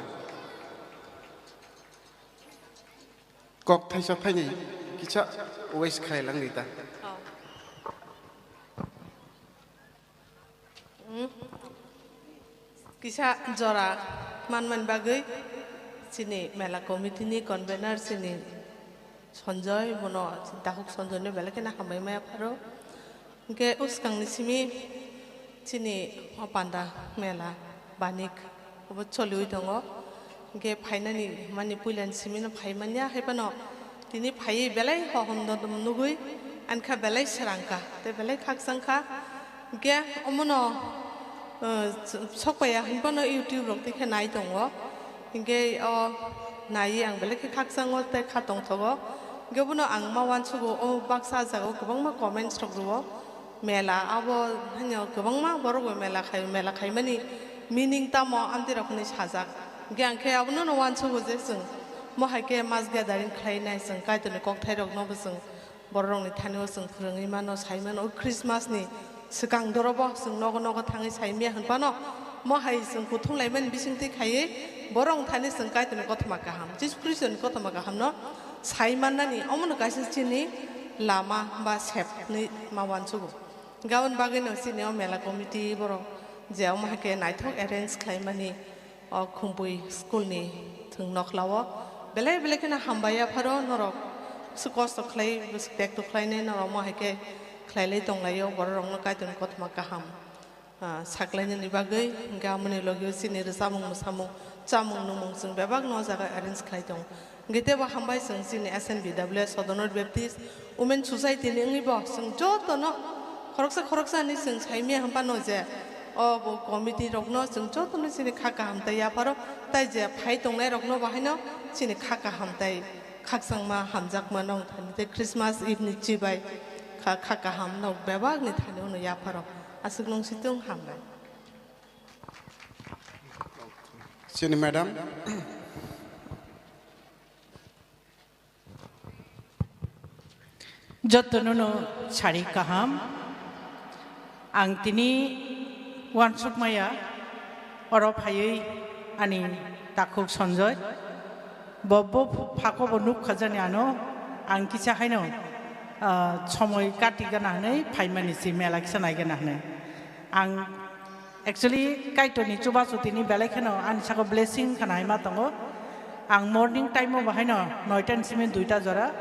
Kok thaisa thaini kisa waste khailangdi ta. Oh. Hmm. Kisa jora manmani bagwi chini mela committee ni convener chini Sanjoy, bono Dakhuk Sanjoy no belai kheno hambai maya pharo. Hingke uskang ni simi chini o panda mela banik obo choliwi tongo. Hingke phainani mani puilani simi no phai manya, hai phano tini phaiwi belai hohom dodom nugwi, ankha belai srangkha tei belai khakchangkha. Hingke omono, eh, sokpaiya hinphano YouTube rok tei khe nai tongo. Hingke o naiwi ang belai khe khakchango tei kha tongthogo. Hingke bono ang ma uansugo, o baksa jagao kwbangma comments rok rwo. Mela abo hwnyo kwbangma borok bo mela khai, mela khaimani meaning tamo amtwi rok hwnwi sajak. Hingke ang khe abono no uansugo je chwng mo hai khe mass gathering khlainai, chwng Kaitorni kokthairokno bo chwng bororokni thani-o chwng phwrwngwi mano, sai mano. O Christmas ni swkang dorobo chwng nogo nogo thangwi sai maya hwn phano mo hai chwng kuthum laimani bisingtwi khaiwi borok thani chwng Kaitorni kothoma kaham, Jisu Khristoni kothoma kahamno sai mannani omono kaisa chini lama ba sep hwnwi ma uansugo. Gabon bagwino chini o mela committee borok je omo hai khe naithok arrange khlaimani o Khumpui school ni thwng nokhlao belai belai kheno hambai yapharo norok bwswk kosto khlai, bwswk tekto khlainai norok omo hai khe khlailai tonglaio, bororokno Kaitorni kothoma kaham, ah, saklainani bagwi. Hingkhe amoni logio chini rwchapmung mwsamung, chamung nwngmung chwng bebakno o jaga arrange khlai tongo. Hingkhe teibo hambai chwng chini S N B W S Sodonor Baptist Women Society ni wngwi bo chwng jotono khoroksa khoroksa hinwi chwng saimaya hwnphano je o bo committee rokno chwng jotono chini kha kaham tei yapharo, tai je phai tongnai rokno bo haino chini kha kaham tei khakchangma hamjakma nong thani tei Christmas Eve ni chibai kha, kha kaham nok bebak ni thani uno yapharo. Aswk nung situng hambai. Chini madam. Jotono no sari kaham. Ang tini uansukmaya oro phaiwi ani takhuk Sanjoy. Bo, bo phako bo nuk khajani ano. Ang kisa haino, ah, somoi kati gana hwnwi phaimani si mela kisa nai gana hwnwi. Ang Actually, Kaitorni chubachu tini belai kheno ani saka blessing khna hai ma tongo. Ang morning time o bahaino noita ni simi duita jora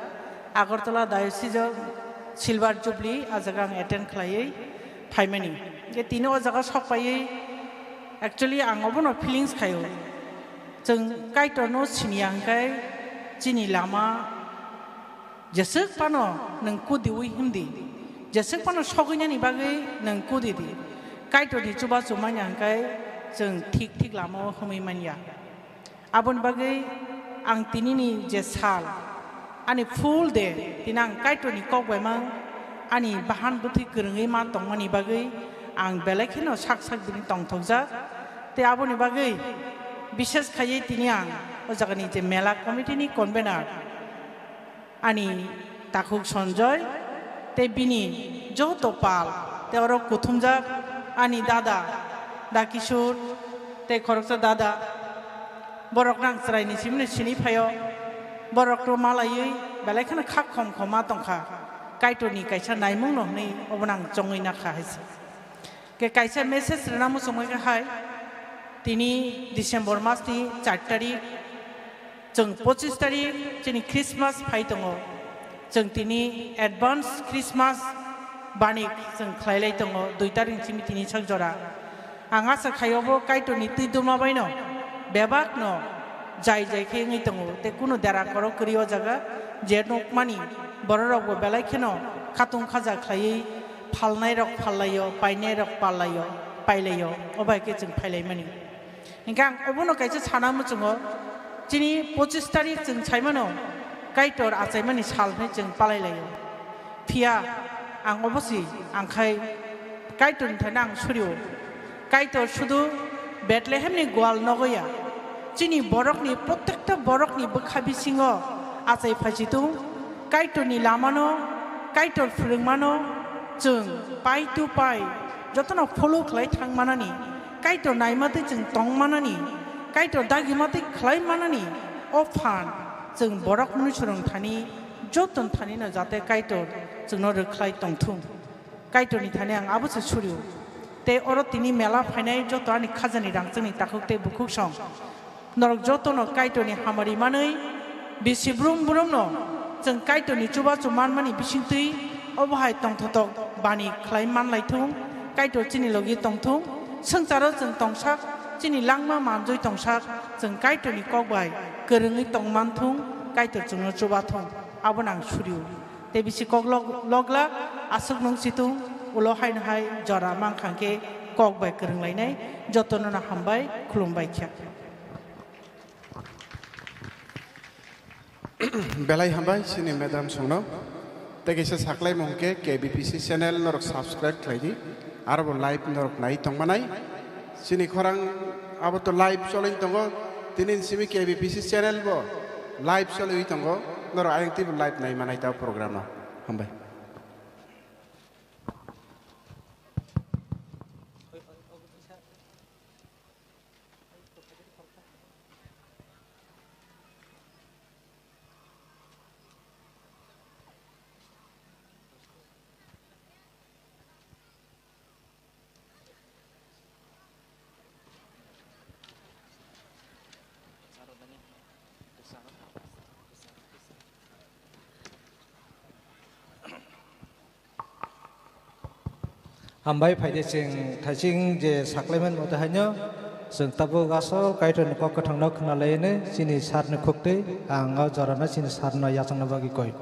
Agartala Diocese o Silver Jubilee a jaga ang attend khlaiwi phaimani. Hingke tini o jaga sok paiwi actually ang obono feelings khaio. Chwng Kaitorno siniya hwnkhe chini lama Jeswk phano nwng kudiwi himdi, jeswk phano sogwinani bagwi nwng kudidi. Kaitorni chubachu manya hwnkhe chwng thik thik lama-o himwi manya. Aboni bagwi ang tinini je sal, ani full day, tini ang Kaitorni kok bai mang, ani bahan bwthwi kwrwngwi ma tongmani bagwi ang belai kheno sak sak bini tongthokjak. Tei aboni bagwi bishes khaiwi tini ang o jagani je mela committee ni convener, ani takhuk Sanjoy, tei bini joto pal, tei oro kuthumjak ani dada, Da Kishore, tei khoroksa dada, borok nang chwraini simino sini phaio, borok rw malaiwi belai kheno kha khom khoma tongkha, Kaitorni kaisa naimungno hwnwi obo nang chongwi nakha hai se. Ke kaisa message rwna muchungwi kha hai, tini December mas ni char tarik, chwng pochis tarik chini Christmas phai tongo, chwng tini advance Christmas banik chwng khlailai tongo, dui tarik simi tini sak jora. Ang asa khai obo Kaitorni twi duma baino bebakno jai jai khe wngwi tongo, tei kunu dera korok kwrwi o jaga je nukmani bororokbo belai kheno khatung khaja khlaiwi phalnairok phallaio, painairok pallaio, pailaio, o bai khe chwng phailaimani. Hingkhe ang obono kaisa sana muchungo, chini pochis tarik chwng saimano Kaitor achaimani sal hwnwi chwng palailaio. Phiya ang obosi ang khai Kaitorni thani ang surio. Kaitor sudu Bethlehemni gwal nogo ya, Chini borokni, protekta borokni bwkha bisingo achai phaichitung, Kaitorni lamano, Kaitor phwrwngmano chwng pai to pai jotono follow khlai thang manani, Kaitor naimatwi chwng tong manani, Kaitor dagimatwi khlai manani o phan chwng borok mwnwi swrwng thani, joton thanino jate Kaitor chwngno rwkhlai tongthung. Kaitorni thani ang abo se suriu. Tei oro tini mela phainai joto ani khajani rangchakni takhuk tei bukhuk song. Norok jotono Kaitorni hamari manwi bisi brum brumno chwng Kaitorni chubachu manmani bisingtwi obo hai tongthotok bani khlai manlaithung. Kaitor chini logi tongthung. Swngcharo chwng tongsak, chini langma manjwi tongsak, chwng Kaitorni kok bai kwrwngwi tongmanthung, Kaitor chwngno chubathung. Abono ang suriu. Tei bisi kok log-, loglak, aswk nung situng, ulo haino hai jora mankha khe kok bai kwrwng lainai, jotono no hambai, khulumbai kha. Belai hambai chini madam songno. Tei kaisa saklaimung khe K B P C channel norok subscribe khlai di. Aro bo live norok nai tongmanai. Chini khorang abo to live choli tongo. Tini simi K B P C channel bo live choli tongo. Norok ayang twi bo live nai manai ta program o. Hambai. Hambai phaide chwng thaising je saklaimani mote haino chwng tabuk asol Kaitorni kok kwthangno khna lainai chini sarni khuktwi ang o jorano chini sarno yachangna bagwi koi.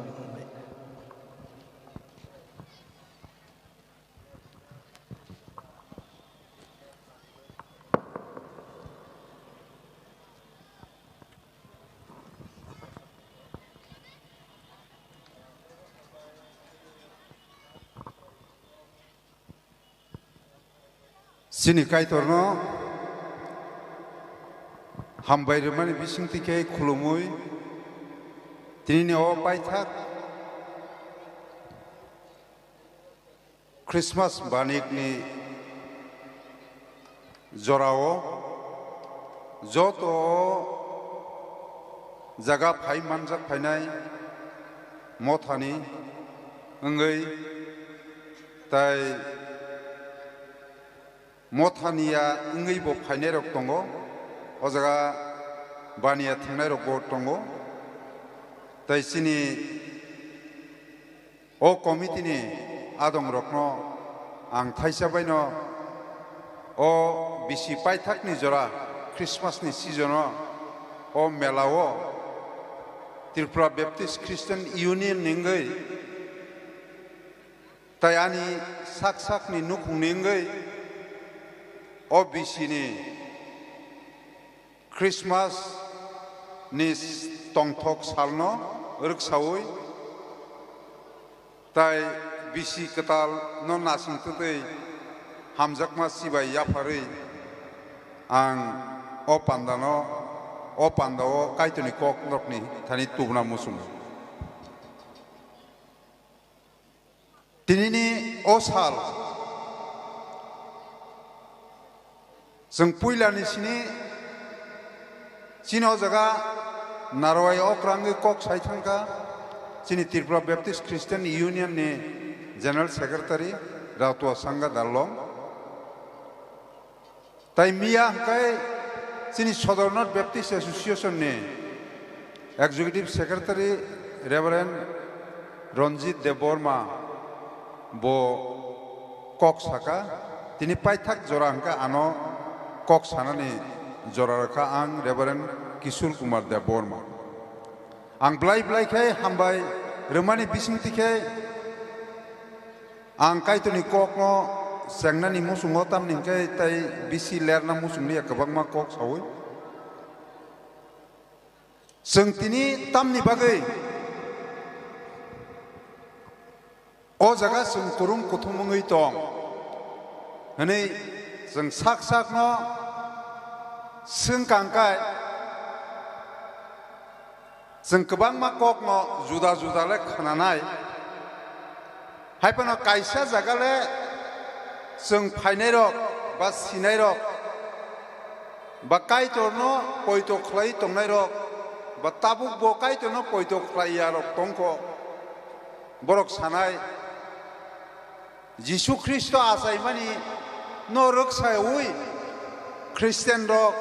Chini Kaitorno hambai rwmani bisingtwi khe khulumui, tinini o paithak Christmas banikni jorao joto jaga phai manjak phainai mothani wngwi, tai mothaniya wngwi bo phainairok tongo, o jaga baniya thwngnairokbo tongo, tai chini o committee ni adongrokno ang thaisa baino o bisi paithakni jora Christmas ni season o, o mela o Tripura Baptist Christian Union ni wngwi tai ani sak sakni nukhungni wngwi o bisi ni Christmas ni tongthok salno rwksaui tai bisi kwtal no nasing twtwi hamjakma chibai yapharwi ang o pandano, o pandao Kaitorni kok norokni thani tubuna muchungo. Tinini o sal chwng puilani sini chini o jaga narwai okrangwi kok sai thangkha chini Tripura Baptist Christian Union ni General Secretary Rautua Sangha Darlong. Tai miya hwnkhe chini Sodor North Baptist Association ni Executive Secretary Reverend Ranjit Debbarma bo kok saka, tini paithak jora hwnkhe ano kok sanani jora rwkha ang Reverend Kishore Kumar Debbarma. Ang blai blai khe hambai rwmani bisingtwi khe ang Kaitorni kokno chengnani muchungo, tamni hwnkhe tei bisi lerna muchungni ya kwbangma kok saui. Chwng tini tamni bagwi o jaga chwng kwrwng kuthum wngwi tong hwnwi chwng sak sakno swngkang khe Chwng kwbangma kokno juda juda le khwnanai. Hai phano kaisa jaga le chwng phainairok ba sinairok ba Kaitorno poito khlai tongnairok ba tabukbo Kaitorno poito khlai yarok tongkho. Borok sanai, Jisu Khristo achaimani no rwksaui Christian rok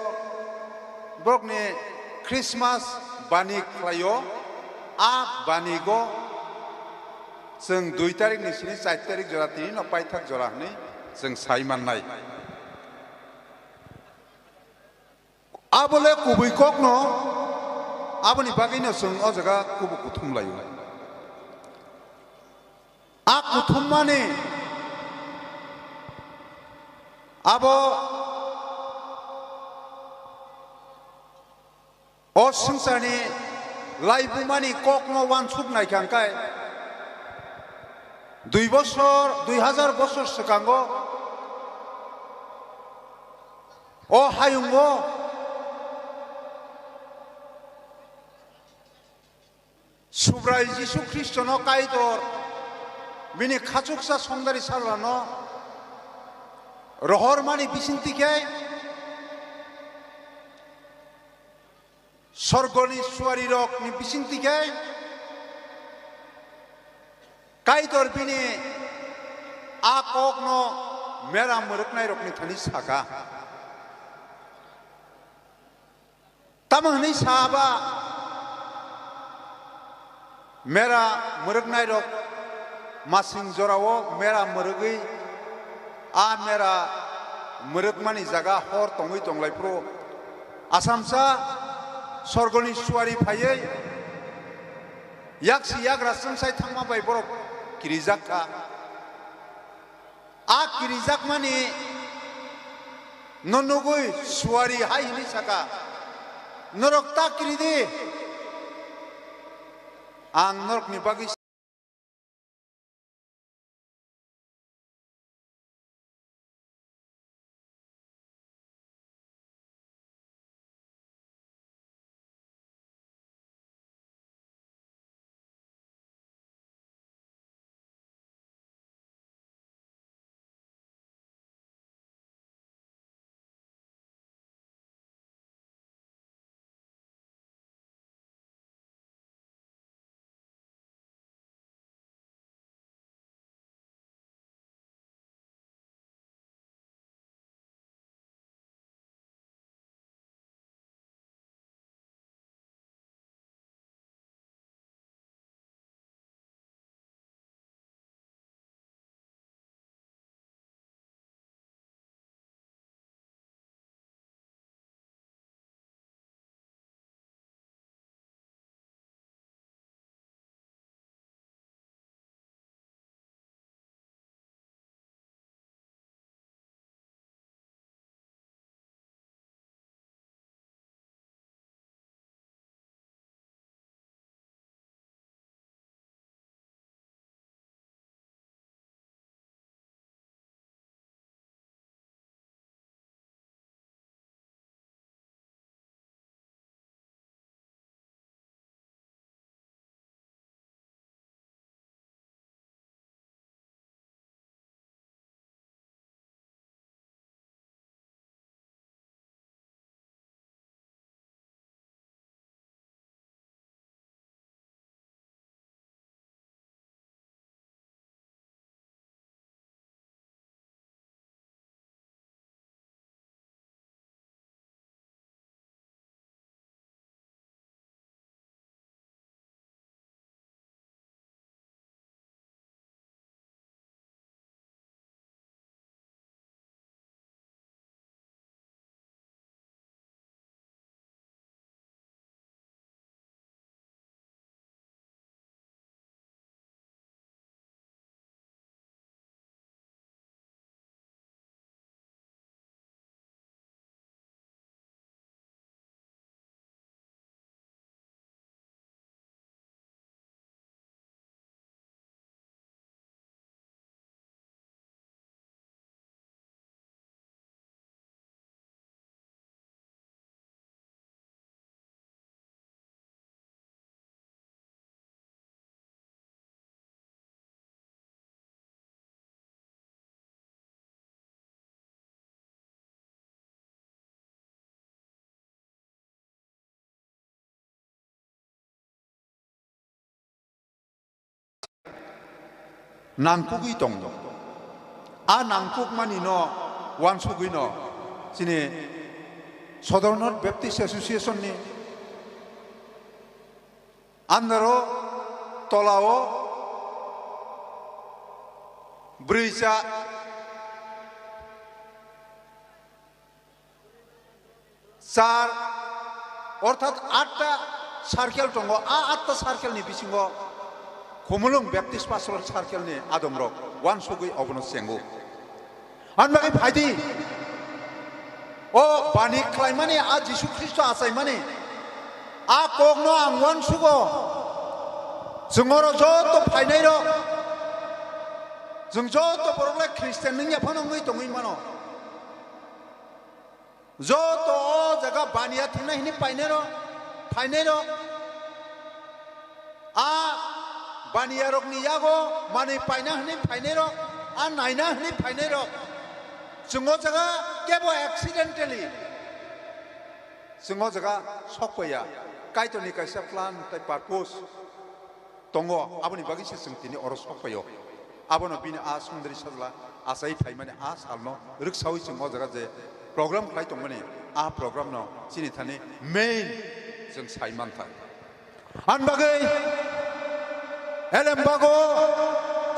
borokni Christmas bani khlaio, a banigo chwng dui tarikni sini char tarik jora tini no paithak jora hwnwi chwng sai mannai. Abole kubui kokno, aboni bagwino chwng o jaga kubu kuthum laio. A kuthummani abo o swngcharni laibumani kokno uansuk naikha hwnkhe, dui bosor, dui hajar bosor swkango o hayungo Subrai Jisu Khristono Kaitor bini khachuksa songdari sarlano rohormani bisingtwi khe sorgoni suarirokni bisingtwi khe Kaitor bini a kokno mera mwrwknairokni thani saka. Tamo hwnwi sa ba, mera mwrwknairok masing jorao mera mwrwgwi, a mera mwrwkmani jaga hor tongwi tonglaipro. Asamsa sorgoni suari phaiwi yaksi yagra chwngsai thangma bai borok kirijak kha. A kirijakmani no nugwi suari hai hwnwi saka, "Norok ta kiri di, ang norokni bagwi nangkukgwi tongo. A nangkukmani no uansugwi no chini Sodorno Baptist Association ni under o, tola o brwi cha char, orthat atta circle tongo. A atta circle ni bisingo Khumulwng Baptist Pastoral Circle ni adongrok uansugwi obono chengo. Ani bagwi phaidi, o bani khlaimani, a Jisu Khristo achaimani, a kokno ang uansugo. Chwng oro joto phainairok, chwng joto borok le Christian wngya phano wngwi tongwi mano. Joto o jaga baniya thingnai hwnwi painairok, phainairok, a baniyarokni yago manwi paina hwnwi phainairok, a naina hwnwi phainairok, chwng o jaga kebo accidentally chwng o jaga sokpaiya. Kaitorni kaisa plan tei purpose tongo, aboni bagwi se chwng tini oro sokpaio. Abono bini a sundri sajla achai phaimani a salno rwksaui chwng o jaga je program khlai tongmani, a program no chini thani main chwng sai mantha. Ani bagwi elembago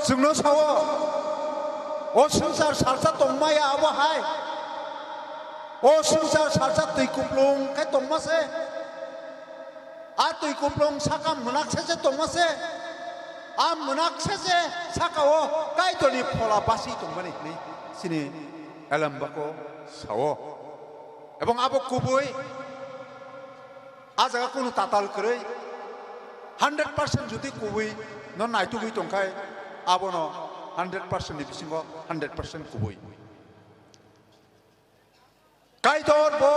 chwngno sao, o swngchar salsa tongmaya abo hai, o swngchar salsa twi kuplung khe tongma se. A twi kuplung saka mwnak se se tongma se, a mwnak se se saka o Kaitorni phola basi tongmani hwnwi chini elembako sao. Ebong abo kubui, a jaga kunu tatal kwrwi, hundred percent jodi kubui no naitugwi tongkhai, abono hundred percent ni bisingo hundred percent kubui. Kaitor bo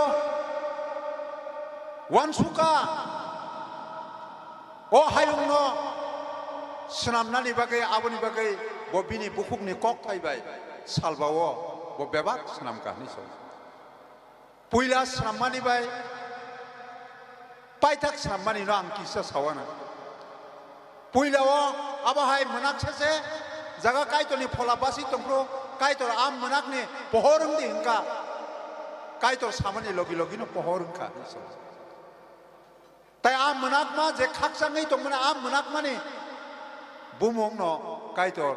uansuka, o hayungno swnamnani bagwi, aboni bagwi bo bini bukhukni kokthai bai salbao bo bebak swnamkha hwnwi sao. Puila swnammani bai paithak swnammani no ang kisa sawana. Puila o abo hai mwnak se se jaga Kaitorni phola basi tongphuru, Kaitor a mwnakni pohor wngdi hwnka, Kaitor samani logi logi no pohor wngkha hwnwi sao. Tai a mwnakma je khakchangwi tongmani, a mwnakmani bumungno Kaitor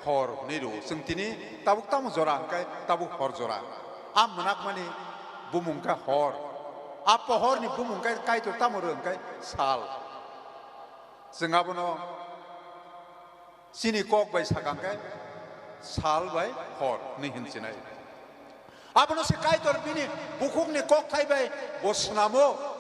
hor hwnwi rwo. Chwng tini tabuk tamo jora hwnkhe tabuk hor jora. A mwnakmani bumung khe hor. A pohorni bumung khe Kaitor tamo rw hwnkhe sal. Chwng abono chini kok bai sakha hwnkhe sal bai hor hwnwi hinchinai. Abono se Kaitor bini bukhukni kokthai bai bo swnamo.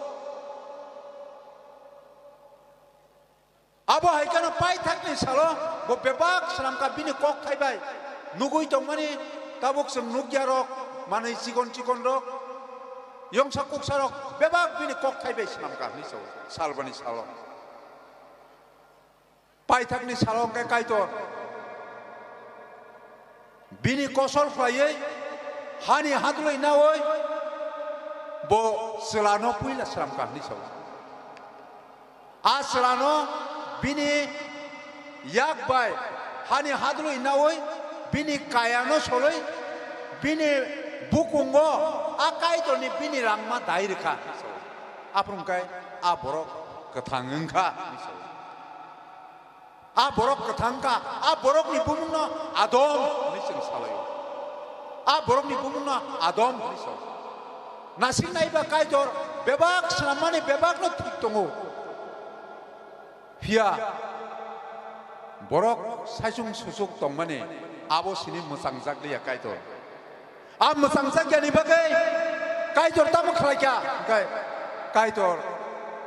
Abo hai kheno paithakni salo bo bebak swnamkha bini kokthai bai. Nugwi tongmani tabuk chwng nukya rok, manwi chikon chikon rok, yongsa kuksa rok bebak bini kokthai bai swnamkha hwnwi sao salbani salo. Paithakni salo hwnkhe Kaitor bini kosol khlaiwi hani hadlwi naui bo chwlano puila swnamkha hwnwi sao. A chwlano bini yak bai hani hadlwi naui bini kayano solwi bini bukungo a Kaitorni bini rangma dai rwkha hwnwi sao. Aphuru hwnkhe a borok kwthang wngkha hwnwi sao. A borok kwthang kha, a borokni bumungno Adom hwnwi chwng salaio. A borokni bumungno Adom hwnwi sao. Nasing naiba Kaitor bebak swnammani bebakno thik tongo. Phiya borok saichung suchuk tongmani abo sini mwchangjakliya Kaitor. A mwchang chakyani bagwi Kaitor tamo khlaikha? Hwnkhe Kaitor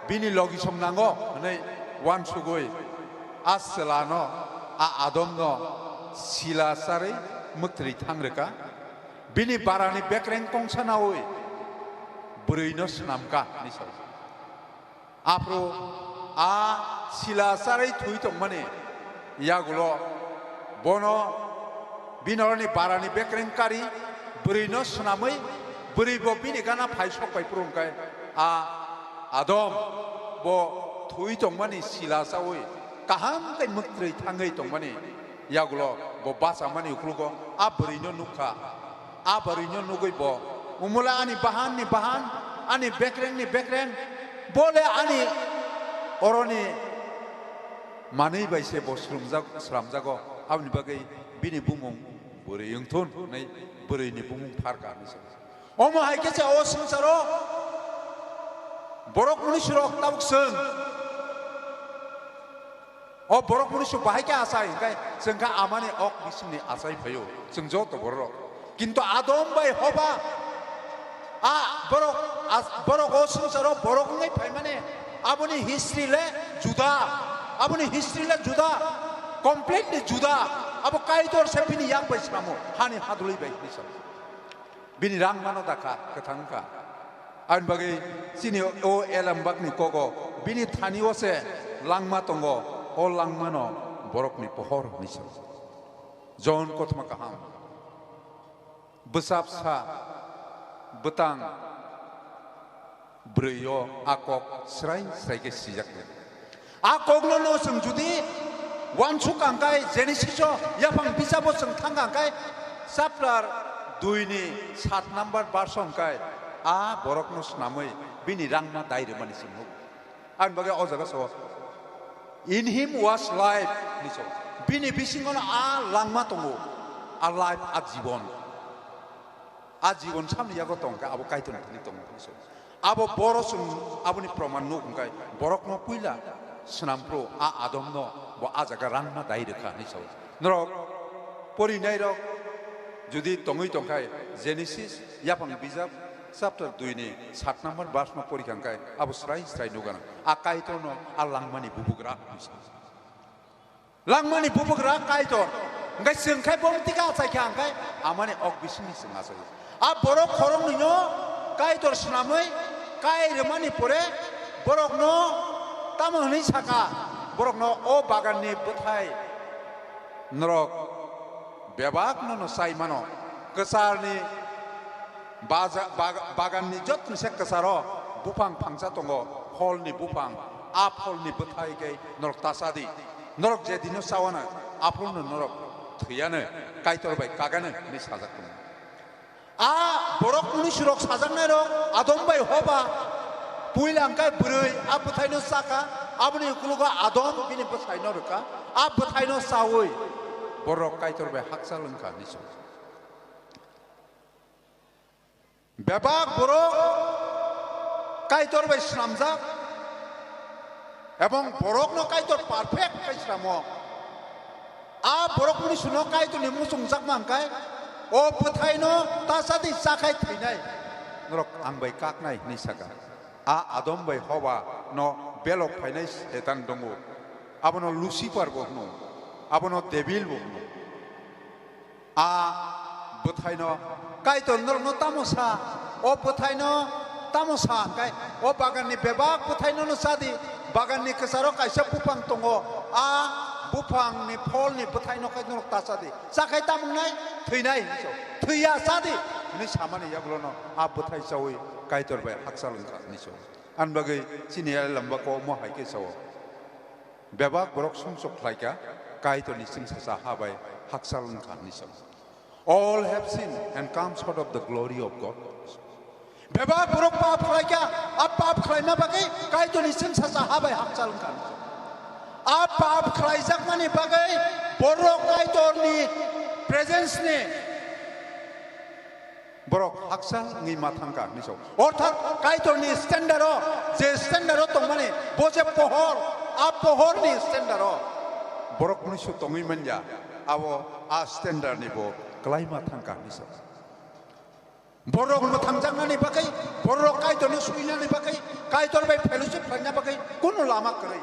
bini logisong nango hwnwi uansugwi a chwlano, a Adomno sila charwi mwktwi thang rwkha. Bini barani bekreng kongsa naui bwrwino swnamkha hwnwi sao. Aphuru a sila charwi thwi tongmani yagulo bono bini oroni barani bekreng kari bwrwino swnamwi bwrwi bo bini gana phai sok pai phuru hwnkhe a Adom bo thwi tongmani sila chaui kaham khe mwktwi thangwi tongmani Yagulo bo bachamani uklogo a bwrwino nukha. A bwrwino nugwi bo, "Umula ani bahanni bahan, ani bekrengni bekreng, bole ani oroni manwi bai se bo swrwngjak-, sramjago, aboni bagwi bini bumung bwrwi wngthun," hwnwi bwrwini bumung pharkha hinwi sa. Omo hai khe se o swngcharo borok mnusurok tabuk chwng. O borok mnusu bahai khe achai, hwnkhe chwng khe amani ok bisingni achai phaio, chwng joto borok. Kintu Adam bai Hoba, a borok, as-, borok o swngcharo borok wngwi phaimani, aboni history le juda, aboni history le juda, completely juda. Abo Kaitor se bini yak bai samo, hani hadulwi bai hinwi samo. Bini rangmano dakha kwthang wngkha. Aboni bagwi chini o elembakni kogo bini thani o se langma tongo, o langmano borokni pohor hinwi sa. John kothoma kaham bwsapsa bwtang bwrwi o a kok srai srai khe sijak. A kokno no chwng judi uansuk ang khe, Genesis o yaphang bijabo chwng thang ang khe, chapter dui ni sat number verse hwn khe, a borokno swnamwi bini rangma dai rwmani chwng nugo. Aboni bagwi o jaga so, "In him was life," hinwi so. Bini bisingono a langma tongo, a life, a jibon. A jibon samni yago tong khe abo Kaitorni thani tongo hinwi so. Abo boro chwng aboni proman nuk hwnkhe borokno puila swnam phuru a Adomno bo a jaga rangma dai rwkha hinwi sao. Norok porinairok judi tongwi tongkhai Genesis yaphang bijap chapter dui ni sat number verse no porikha hwnkhe abo srai srai nukgana a Kaitorno a langmani bubugra hinwi sao. Langmani bubugra Kaitor. Hwnkhe chwng khai bo tika achai kha hwnkhe amani ok bisingni chwng achai. A borok khoroknwino Kaitor swnamwi kai rwmani pore borokno tamo hwnwi saka, borokno o baganni bwthai norok bebakno no chai mano, kwcharni Baja-, bag-, baganni jotoni se kwcharo buphang phangsa tongo, pholni buphang, a pholni bwthai khe norok ta cha di. Norok je dino chawana, aphuru norok thwiyano, Kaitor bai kagano hinwi sajak tongo. A borok mnusurok sajaknairok Adom bai Hoba puila hwnkhe bwrwi a bwthaino chakha, aboni ukologo Adom bini bwthaino rwkha, a bwthaino chaui borok Kaitor bai hakchal wngkha hinwi sa. Bebak borok Kaitor bai swnamjak, ebong borokno Kaitor perfect khai swnamo. A borok mnusuno Kaitorni muchungjakma hwnkhe, o bwthaino ta cha di, chakhai thwinai, norok ang bai kaknai hinwi saka. A Adom bai Hoba no belok phainai Setan dongo, abono Lucifer bo hwno, abono Debil bo hwno. A bwthaino Kaitor norokno tamo sa? O bwthaino tamo sa hwnkhe, o baganni bebak bwthaino no cha di, baganni kwcharo kaisa buphang tongo, a buphangni pholni bwthaino khe norok ta cha di, chakhai tamo wngnai? Thwinai hinwi sa. Thwiya cha di hinwi samani yagulono a bwthai chaui Kaitor bai hakchal wngkha hinwi sa. Ani bagwi chini elembako omo hai khe sao. Bebak borok sumsok khlaikha, Kaitorni chwngsacha ha bai hakchal wngkha hinwi sa. All have sinned and come short of the glory of God. Bebak borok pap khlaikha, a pap khlaina bagwi Kaitorni chwngsacha ha bai hakchal wngkha hinwi sa. A pap khlaijakmani bagwi borok Kaitorni presence ni borok haksa wngwi ma thangkha hinwi sa. Orthat Kaitorni standard o, je standard o tongmani, bo je pohor, a pohorni standard o borok mnusu tongwi manya, abo a standard ni bo kwlai ma thangkha hinwi sa. Borok mwthangjaknani bagwi, borok Kaitorno suinani bagwi, Kaitor bai fellowship khlaina bagwi kunu lama kwrwi.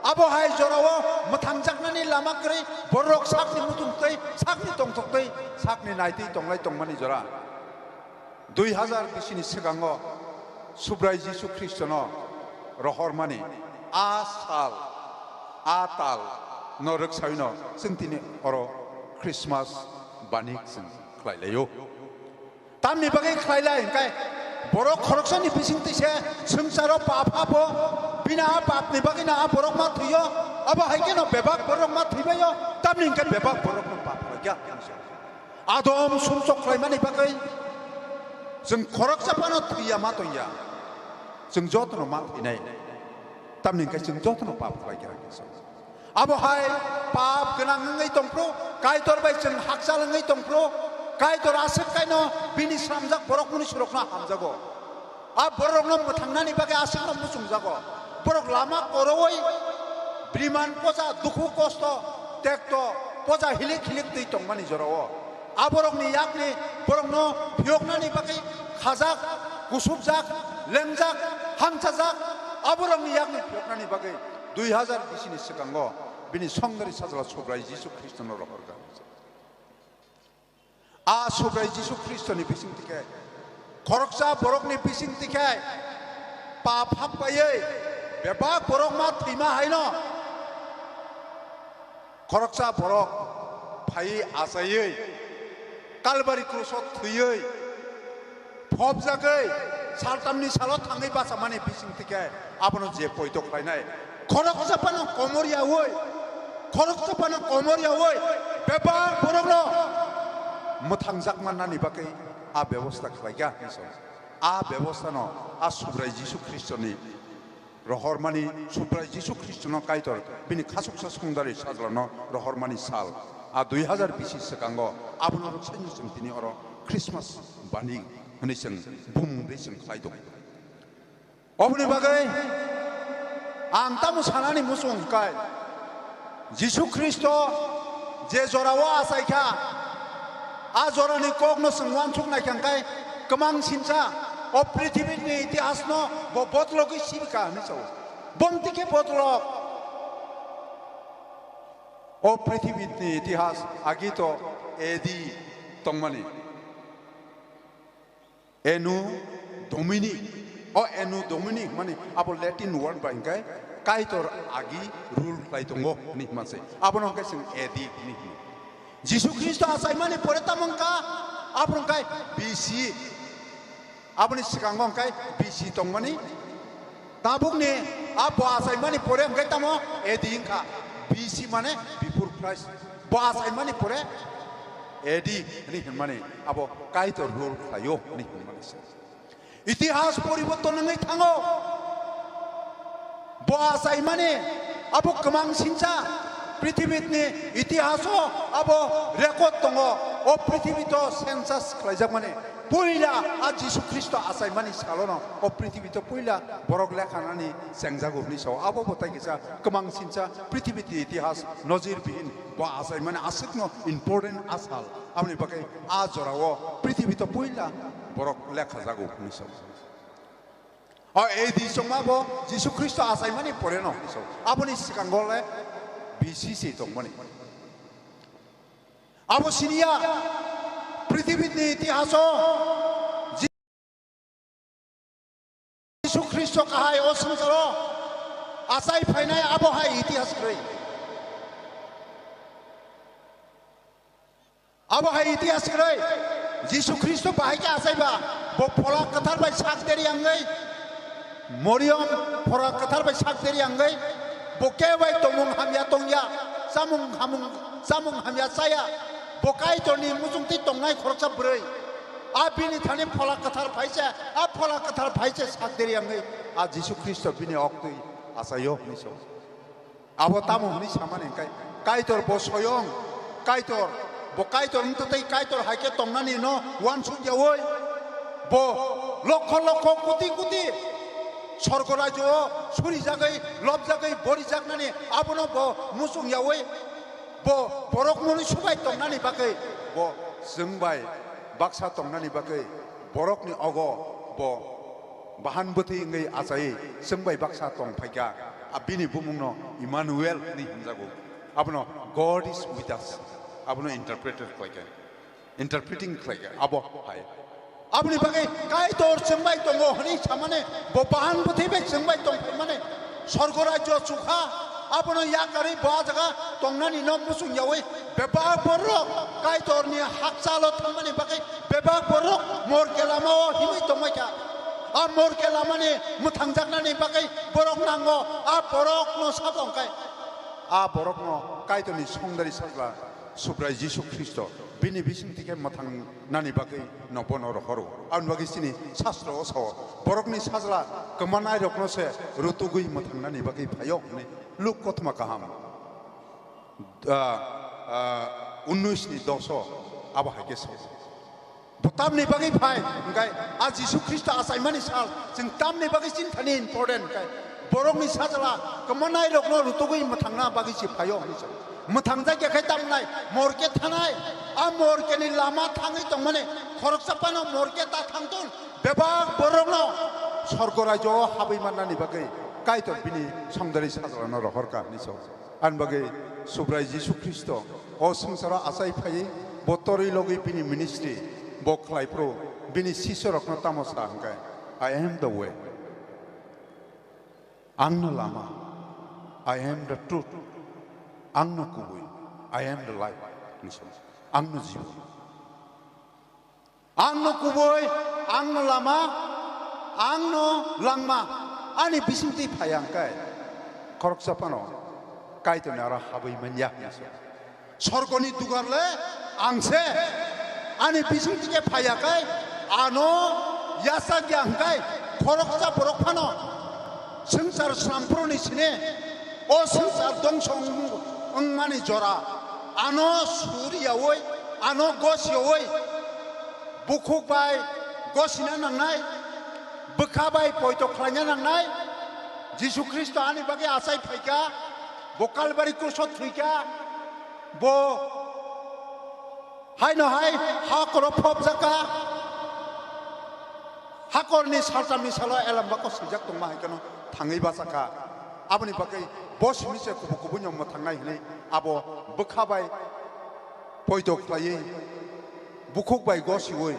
Abo hai jorao mwthangjaknani lama kwrwi, borok sakni muchungtwi, sakni tongthoktwi, sakni naitwi tonglai tongmani jora. Dui hazar bisini swkango Subrai Jisu Khristono rohormani a sal, a tal no rwksawino chwng tini oro Christmas bani chwng khlai laio. Tamni bagwi khlai lai hwnkhe borok khoroksani bisingtwi se swngcharo pap habo, Bini a papni bagwi no a borok ma thwiyo, abo hai kheno bebak borok ma thwibaio, tamni hwnkhe bebak borokno pap khlaikha. Adom sumsok khlaimani bagwi chwng khoroksa phano thwiya ma tongya, chwng jotono ma thwinai, tamni hwnkhe chwng jotono pap khlaikha. Abo hai pap gwnang wngwi tongphru, Kaitor bai chwng hakchal wngwi tongphru, Kaitor aswk kaino bini slamjak borok mwnwi surokno hamjago. A borokno mwthangnani bagwi aswkno muchungjago. Borok lama korowi briman poja, dukhu kosto, tekto, poja hilik hilik twi tongmani jorao. A borokni yakni borokno phiyoknani bagwi khajak, kusukjak, lengjak, hamchajak, a borokni yakni phiyoknani bagwi dui hazar bisini swkango bini songdari sajla Subrai Jisu Khristono rohorkha. A Subrai Jisu Khristoni bisingtwi khe, khoroksa borokni bisingtwi khe pap hapbaiwi bebak borok ma thwima haino khoroksa borok phaiwi achaiwi Kalbari kruso thwiwi phobjagwi saltamni salo thangwi bachamani bisingtwi khe abono je poito khlainai. Khoroksa phano komor yaui, khoroksa phano komor yaui bebak borokno mwthangjak mannani bagwi a bebosta khlaikha hinwi sao. A bebostano a Subrai Jisu Khristoni rohormani, Subrai Jisu Khristono Kaitor bini khasuksa songdari sajlano rohormani sal. A dui hazar bisi swkango abono rwksaino chwng tini oro Christmas bani hwnwi chwng bumung de chwng khlai tongo. Oboni bagwi ang tamo sanani muchung hwnkhe, Jisu Khristo je jorao achaikha, a jorani kokno chwng uansuk naikha hwnkhe kwmang sinsa o prithibini itihasno bo bodologwi sibikha hwnwi sao. Bomti khe bodolok o prithibini itihas agi to A D tongmani. Anno Domini. O Anno Domini hwnmani abo Latin word bai hwnkhe Kaitor agi rule khlai tongo hwnwi hwnma se. Abono hwnkhe chwng A D hwnwi hwno. Jisu Khristo achaimani pore tamo wngkha, aphuru hwnkhe B C. Aboni swkango hwnkhe B C tongmani. Tabukni a bo achaimani pore hwnkhe tamo A D wngkha. B C mane before Christ. Bo achaimani pore A D hwnwi hwnmani abo Kaitor rule khlaio hwnwi hwnmani se. Itihas poriborton wngwi thango. Bo achaimani abo kwmang sinsa prithibini itihaso abo record tongo. O prithibi to census khlaijakmani puila a Jisu Khristo achaimani salono o prithibi to puila borok lekhanani chengjago hwnwi sao. Abo bo tai kisa kwmang sinsa prithibini itihas nojir bihin bo achaimani aswkno important a sal. Aboni bagwi a jorao prithibi to puila borok lekhajago hwnwi sao. O A D chongma bo Jisu Khristo achaimani poreno hwnwi sao. Aboni swkango le B C se tongmani. Abo siniya prithibini itihaso Jisu Khristo kahai o swngcharo achai phainai abo hai itihas kwrwi. Abo hai itihas kwrwi. Jisu Khristo bahai khe achaiba, bo Phola Kwthar bai sak deri wngwi, Moriom Phola Kwthar bai sak deri wngwi, bo kebai tongmung hamya tongya, chamung hamung, chamung hamya chaya, bo Kaitorni muchungtwi tongnai khoroksa bwrwi. A bini thani Phola Kwthar phai se, a Phola Kwthar phai se sak deri wngwi, a Jisu Khristo bini oktwi achaio hwnwi sao. Abo tamo hwnwi samani hwnkhe, Kaitor bo soyong, Kaitor, bo Kaitor wngtwi tei Kaitor hai khe tongnani no uansuk yaui, bo lokho lokho koti koti sorgo rajyo o surijagwi, lobjagwi, borijaknani abono bo muchung yaui, bo borok mwnwi subai tongnani bagwi, bo chwng bai baksa tongnani bagwi borokni ogo bo bahan bwthwi wngwi achai chwng bai baksa tong phaikha. A bini bumungno Emmanuel hwnwi hwnjago. Abono God is with us. Abono interpreter khlaikha. Interpreting khlaikha. Abo hai. Aboni bagwi Kaitor chwng bai tongo hwnwi samani bo bahan bwthwi bai chwng bai tong phaimani sorgo rajyo chukha. Abono yakarwi bo a jaga tongnani no muchung yaui bebak borok Kaitorni hakchalo thangmani bagwi bebak borok morke lamao himwi tongbaikha. A morke lamani mwthangjaknani bagwi borok nango, a borokno sabo hwnkhe, a borokno Kaitorni songdari sajla Subrai Jisu Khristo bini bisingtwi khe mwthangnani bagwi no bono rohoro. Aboni bagwi chini Sastro o sao, borokni sajla kwmanairokno se rutugwi mwthangnani bagwi phaio hwnwi Luk kothoma kaham, ah, ah, unnish ni doso abo hai khe sao. Bo tamni bagwi phai, hwnkhe a Jisu Khristo achaimani sal, chwng tamni bagwi chinthani important hwnkhe, borokni sajla kwmanairokno rutugwi mwthangna bagwi se phaio hwnwi sao. Mwthangjak ya khe tamnai, morke thanai, a morkeni lama thangwi tongmani, khoroksa phano morke ta thangthun, bebak borokno sorgo raijao habwi mannani bagwi Kaitor bini songdari sajlano rohorkha hwnwi sao. Ani bagwi Subrai Jisu Khristo o swngcharo achai phaiwi bo torwi logwi bini ministry bo khlai phuru bini sisorokno tamo sa hwnkhe, "I am the way, ang no lama, I am the truth, ang no kubui, I am the life," hwnwi sao, "Ang no jibon." Ang no kubui, ang no lama, ang no langma, ani bisingtwi phai ang khe khoroksa phano Kaitorni aro habwi man ya hwnwi sao. Sorgoni dugar le ang se, ani bisingtwi khe phai ya khe ano yachak ya hwn khe khoroksa borok phano swngchar slamphuruni sine o swngchar dongso wng-, wngmani jora ano sur yaui, ano gos yaui, bukhuk bai gosina nangnai, bwkha bai poito khlaina nangnai. Jisu Khristo ani bagwi achai phaikha, bo Kalbari krusot thwikha, bo haino hai hakoro phobjakha, hakorni salchamni salo elembako swijak tongma hai kheno thangwi bachakha. Aboni bagwi bo simi se kubu kubuino mwthangnai hwnwi abo bwkha bai poito khlaiwi, bukhuk bai gosiui,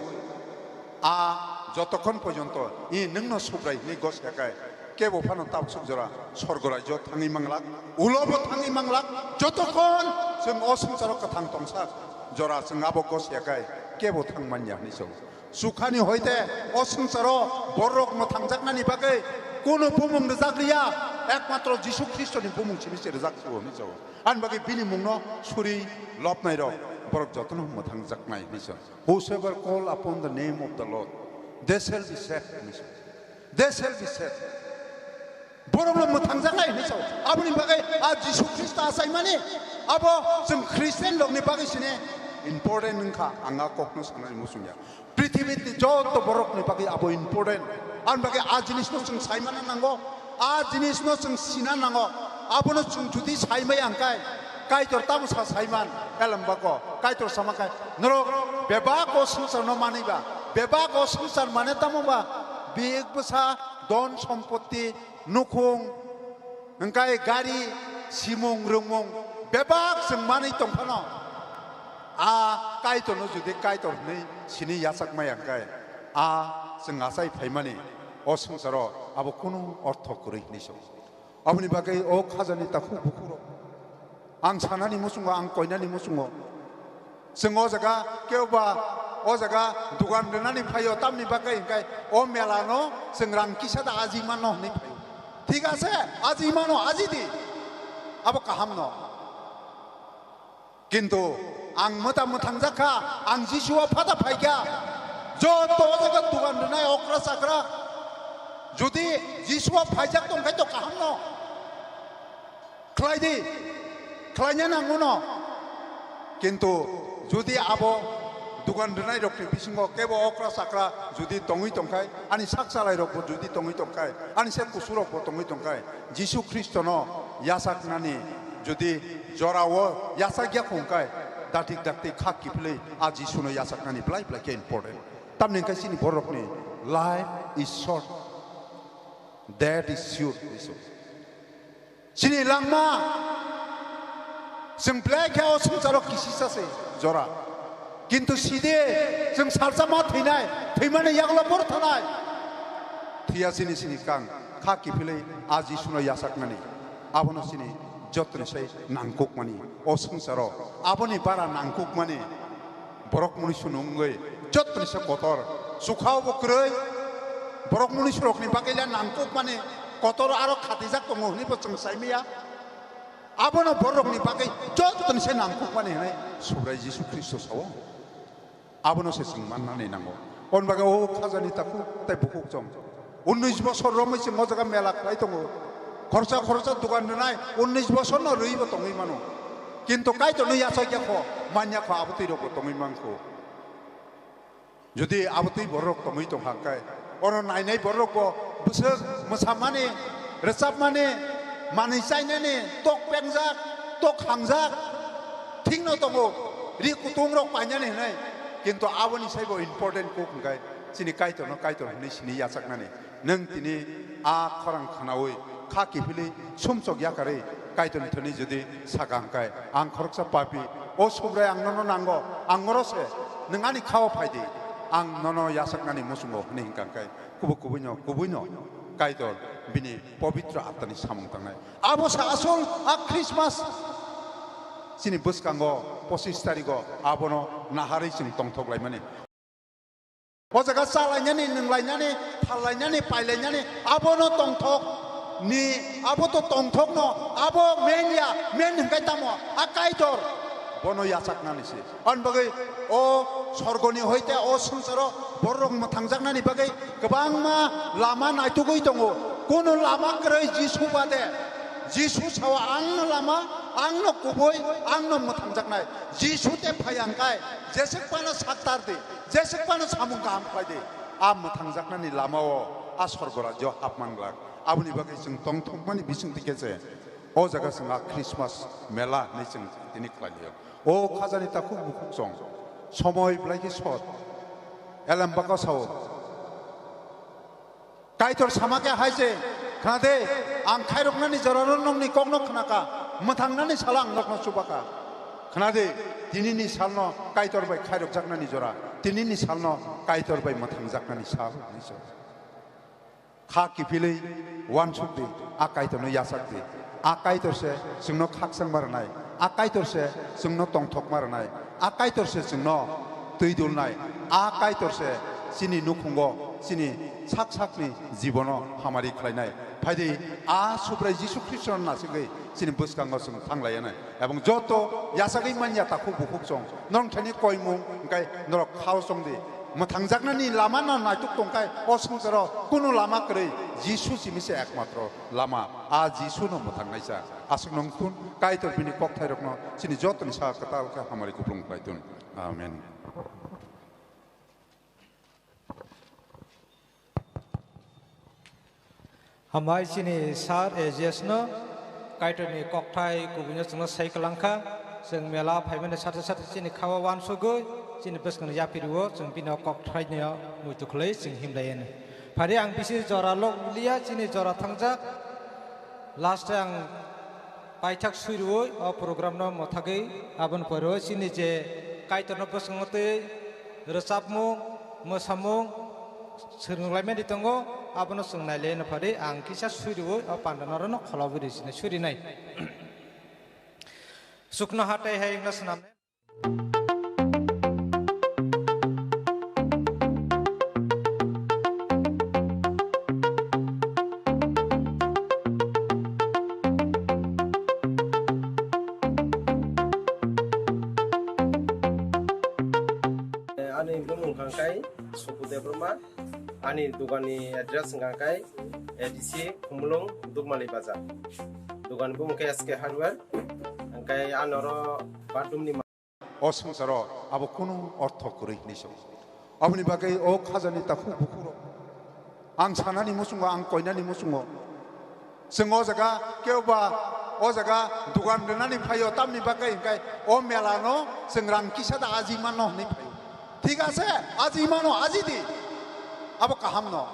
a jotokhon porjonto i nwngno Subrai hwnwi gosiya khe, kebo phano tabuk suk jora sorgo raijio thangwi manglak, ulobo thangwi manglak, jotokhon chwng o swngcharo kwthang tongsa jora chwng abo gosiya khe kebo thang manya hwnwi sao. Sukhani hoite o swngcharo borok mwthangjaknani bagwi kunu bumung rwjak liya, ekmatro Jisu Khristoni bumung simi se rwjak phuru hwnwi sao. Ani bagwi bini mungno suri lobnairok borok jotono mwthangjaknai hwnwi sao. "Whosoever call upon the name of the Lord, they shall be saved," hwnwi sao. "They shall be saved." Borokno mwthangjaknai hwnwi sao. Aboni bagwi a Jisu Khristo achaimani abo chwng Christian rokni bagwi sini important wngkha, ang a kokno sanani muchungya. Prithibini joto borokni bagwi abo important. Aboni bagwi a jinisno chwng saimana nango, a jinisno chwng sina nango. Abono chwng judi saimaya hwnkhe, Kaitor tamo sa saiman, elembako Kaitor sama khe, norok bebak o swngcharno manwi ba, bebak o swngchar mane tamo ba, bek bwsa, don sompotti, nukhung, hwnkhe gari, simung rwngmung bebak chwng manwi tongphano, a Kaitorno judi Kaitor hwnwi sini yachak maya hwnkhe, a chwng achai phaimani o swngcharo abo kunu ortho kwrwi hwnwi sao. Aboni bagwi o khajani takhuk bukhukrok, ang sanani muchungo, ang koinani muchungo, chwng o jaga kebo ba o jaga dugan rwnani phaio, tamni bagwi hwnkhe o melano chwng rang kisa da aji mano hwnwi phaio. Thik ase, aji mano, aji di, abo kaham no. Kintu ang mwta mwthangjak kha, ang Jisuo phata phai kha. Joto o jaga dugan rwnai okra chakra, jodi Jisuo phaijak tong khai to kaham no. Khlai di, khlaina nango no. Kintu jodi abo dugan rwnai rokni bisingo kebo okra chakra jodi tongwi tongkhai, ani sak chalai rokbo jodi tongwi tongkhai, ani se kusu rokbo tongwi tongkhai, Jisu Khristono yachaknani jodi jorao yachak ya khongkhai, datik dakti kha kiphilwi a Jisuno yachaknani belai belai khe important. Tamni hwnkhe chini borokni life is short, death is sure. Chini langma, chwng belai khe o swngcharo kisisa se jora. Kintu side chwng salsa ma thwinai, thwimani yagulo bor thanai. Thwiya chini sini kang, kha kiphilwi a Jisuno yachaknani. Abono chini jotoni sai nangkukmani o swngcharo. Aboni bara nangkukmani borok mwnwi swnungwi jotoni se kotor, chukha bo kwrwi, Borok munusurokni bagwi le nangkukmani kotor aro khatijak tongo hwnwi bo chwng sai maya. Abono borokni bagwi jotoni se nangkukmani hwnwi Subrai Jisu Khristo sao. Abono se chwng mannani nango. Hwn bagwi o khajani takhuk tei bukhuk chwng unnish bosor romwi chwng o jaga mela khlai tongo. Khoroksa khoroksa dogan rwnai unnish bosorno rwibo tongwi mano. Kintu Kaitorno yachak ya kho, man ya kho, abo twi rokbo tongwi man kho. Jodi abo twi borok tongwi tong kha khe, oro nainai borok bo bwswk mwsamani, rwchapmani, manwi chainani, tok pengjak, tok hangjak, thikno tongo, ri kutung rok painani hwnwi, kintu aboni saibo important kuk hwnkhe chini Kaitorno Kaitor hwnwi sini yachaknani. Nwng tini a khorang khnaui kha kiphilwi sumsok yakarwi Kaitorni thani jodi saka hwnkhe, ang khoroksa papi, o Subrai ang nono nango, ang oro se, nwng ani khao phai di, ang nono yachaknani muchungo hwnwi hwnkha hwnkhe, kubui kubuino, kubuino Kaitor bini pobitro attani samung tangnai. Abo se asol a Christmas chini bwskango pochis tarigo abono naharwi chwng tongthok laimani. O jaga chalainani, nwnglainani, phallainani, pailainani, abono tongthok ni, abo to tongthok no, abo men ya, men hwnkhe tamo, a Kaitor, bono yachaknani se. Ani bagwi o sorgoni hoite o swngcharo borok mwthangjaknani bagwi kwbangma lama naitugwi tongo. Kunu lama kwrwi Jisu bade. Jisu sao, "Ang no lama, ang no kubui, ang no mwthangjaknai." Jisu te phai ang kai, jeswk phano saktar di. Jeswk phano samung kaham khlai di, a mwthangjaknani lamao a sorgo rajyo hapman glak. Aboni bagwi chwng tongthokmani bisingtwi khe se o jaga chwng a Christmas mela hinwi chwng tini khlai liya. O khajani takhuk bukhuk chwng somoi belai khe sot elem baka sao. Kaitor sama khe hai se, khna de, ang khairoknani jorano nokni kokno khna kha, mwthangnani salo ang nokno chuba kha. Khna de, tinini salno Kaitor bai khairokjaknani jora, tinini salno Kaitor bai mwthangjaknani sal, hinwi sa. Kha kiphilwi uansuk di, a Kaitorno yachak di. A Kaitor se chwngno khakchangma rwnai, a Kaitor se chwngno tongthokma rwnai, a Kaitor se chwngno twi dulnai, a Kaitor se chini nukhungo, chini sak sakni jibono hamari khlainai. Phaidi, a Subrai Jisu Khristono nasingwi chini bwskango chwng thanglainai. Ebong joto yachagwi manya takhuk bukhuk chwng, norok thani koimung hwnkhe norok khao chongdi. Mwthangjaknani lama no naituk tongkhe o swngcharo kunu lama kwrwi, Jisu simi se ekmatro lama. A Jisu no mwthangnaisa. Aswk nung thun, Kaitor bini kokthairokno chini jotoni saka kwtal khe hamari kupulung khlai thun. Amen. Hambai chini sir A J S no Kaitorni kokthai kubuino chwngno sai kwlangkha. Chwng mela phaimani sathe sathe chini khao uansugwi chini bwskangni yapirwo chwng bino kokthaino muitu khwlai chwng himlaianw. Phari ang bisi jora lok liya, chini jora thangjak. Last ang paithak sui rwui o program no mwthagwi aboni pore o chini je Kaitorno bwskango twi rwchapmung, mwsamung swrwnglaimani tongo, abono chwng nailaino phari ang kisa sui rwui o panda norokno kholobwi rwi sini sui rwnai. Chuknoha tei hai wngna swnam. Ani bumung hwnkha khe Suku Debbarma, ani doganni address hwnkha khe A D C Khumulwng, Dukmali Bazar. Dogan bumung khe S K Hardware, hwnkhe anoro bathroom ni. O swngcharo abo kunu ortho kwrwi hinwi se. Aboni bagwi o khajani takhuk bukhuk rok ang sanani muchungo, ang koinani muchungo. Chwng o jaga kebo ba o jaga dogan rwnani phaio, tamni bagwi hwnkhe o mela no chwng rang kisa da aji mano hinwi phaio. Thik ase, aji mano, aji di. Abo kaham no.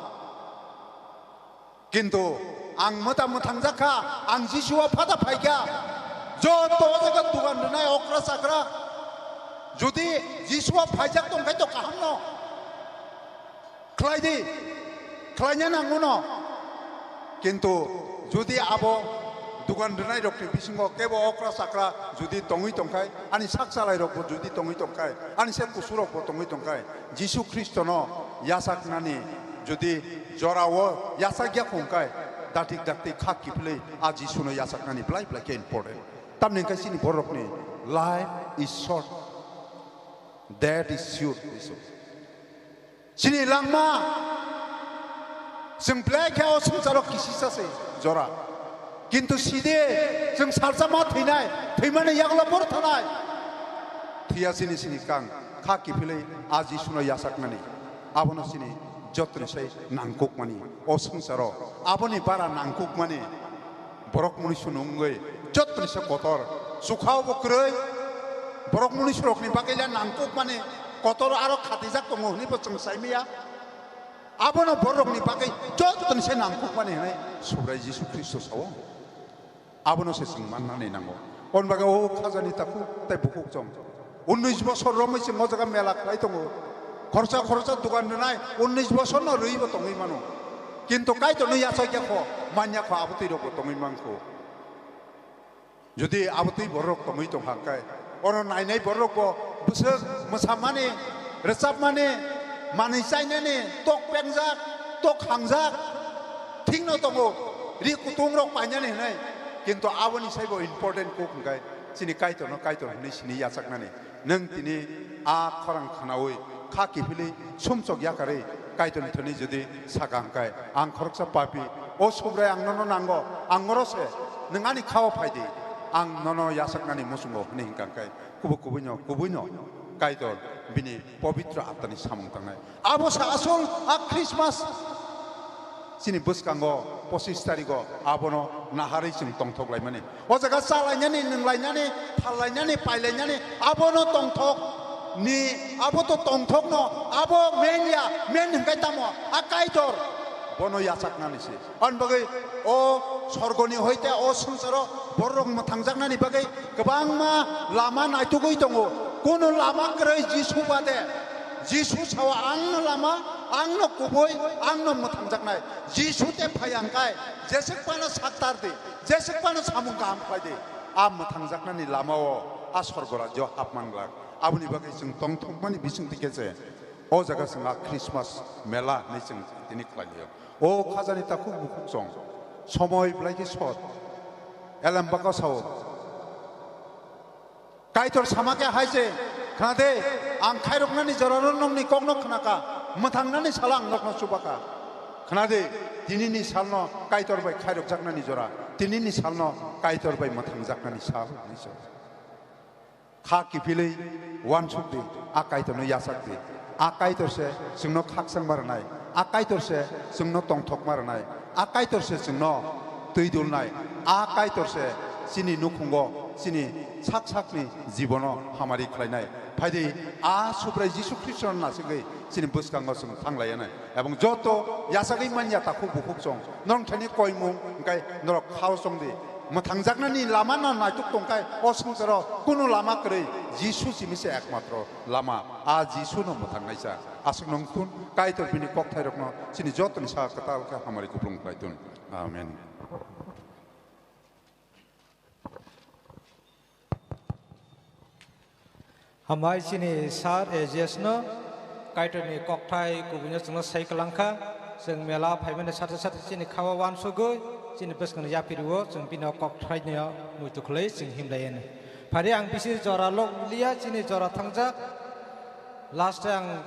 Kintu ang mwta mwthangjak kha, ang Jisu o phata phai kha. Joto o jaga dogan rwnai okra chakra, jodi Jisu o phaijak tong khai to kaham no. Khlai di, khlaina nango no. Kintu jodi abo dogan rwnai rokni bisingo kebo okra chakra jodi tongwi tong khai, ani sak chalai rokbo jodi tongwi tong khai, ani se kusu rokbo tongwi tong khai, Jisu Khristono yachaknani Jodi jorao yachak ya khong kai, dakti dakti kha kiphilwi a Jisuno yachaknani belai belai khe important. Tamni hwnkhe chini borokni life is short, death is sure. Chini langma, chwng belai khe o swngcharo kisisa se jora. Kintu side chwng salsa ma thwinai, thwimani yagulo por thanai. Thwiya chini sini kang, kha kiphilwi a Jisuno yachaknani. Abono chini jotoni sai nangkukmani o swngcharo. Aboni bara nangkukmani borok muni sunu wngwi jotoni se kotor. Chukha obo kwrwi borok muni surokni bagwi le nangkukmani kotor aro khatijak tongo hwnwi bo chwng saimaya. Abono borokni bagwi jotoni se nangkukmani hwnwi Subrai Jisu Khristo sao. Abono se chwng mannani nango. Hwn bagwi o khajani takhuk tei bukhuk chwng unnish bosor romwi chwng o jaga mela khlai tongo. Khorsa khorsa dogan rwnai unnish bosorno rwibo tongwi mano. Kintu Kaitorno yachak ya kho, man ya kho, abo twi rokbo tongwi man kho. Jodi abo twi borok tongwi tong kha khe, oro nainai borok bo bwswk mwsamani, rwchapmani, manwi chainani, tok pengjak, tok hangjak, thikno tongo, ri kutung rok painani hwnwi. Kintu aboni saibo important kuk hwnkhe chini Kaitorno Kaitor hwnwi sini yachaknani. Nwng tini a khorang khnaui kha kiphilwi sumsok yakarwi Kaitorni thani jodi saka hwnkhe, ang khoroksa papi, o Subrai ang nono nango, ang oro se, nwng ani khao phai di, ang nono yachaknani muchungo hwnwi hwnkha hwnkhe, kubui kubuino, kubuino Kaitor bini pobitro atmani samung tangnai. Abo se asol a Christmas. Chini bwskango pochis tarigo abono naharwi chwng tongthok laimani. O jaga chalainani, nwnglainani, phallainani, pailainani, abono tongthok ni, abo to tongthokno, abo men ya, men hwnkhe tamo, a Kaitor, bono yachaknani se. Ani bagwi o sorgoni hoite o swngcharo borok mwthangjaknani bagwi kwbangma lama naitugwi tongo. Kunu lama kwrwi Jisu bade. Jisu sao, "Angno lama, angno kubui, angno mwthangjaknai." Jisu te phai ang kai, jeswk phano saktar di, jeswk phano samung kaham khlai di. A mwthangjaknani lamao a sorgo rajyo hapman glak. Aboni bagwi chwng tongthokmani bisingtwi khe se o jaga chwng a Christmas mela hinwi chwng tini khlai laio. O khajani takhuk bukhuk chwng, somoi belai khe sot. Elem baka sao. Kaitor sama khe hai se, "Khna de, ang khairoknani jorano nokni kokno khna kha, mwthangnani salo ang nokno chuba kha." Khna de, tinini salno Kaitor bai khairokjaknani jora, tinini salno Kaitor bai mwthangjaknani sal hwnwi se. Kha kiphilwi uansuk di, a Kaitorno yachak di. A Kaitor se chwngno khakchangma rwnai, a Kaitor se chwngno tongthokma rwnai, a Kaitor se chwngno twi dulnai, a Kaitor se chini nukhungo, chini sak sakni jibono hamari khlainai. Phaidi, a Subrai Jisu Khristono nasingwi chini bwskango chwng thanglainai. Ebong joto yachagwi manya takhuk bukhuk chwng, norok thani koimung hwnkhe norok khao chwng di. Mwthangjaknani lama no naituk tongkhe o swngcharo kunu lama kwrwi, Jisu simi se ekmatro lama. A Jisu no mwthangnaisa. Aswk nung thun Kaitor bini kokthairokno chini jotoni saka kwtal khe hamari kupulung khlai thun. Amen. Hambai chini sir A G S no Kaitorni kokthai kubuino chwngno sai kwlangkha. Chwng mela phaimani sathe sathe chini khao uansugwi chini bwskangni yapiriwo chwng bino kokthaino muitu khwlai chwng himlaiani. Phari ang bisi jora lok liya, chini jora thangjak. Last ang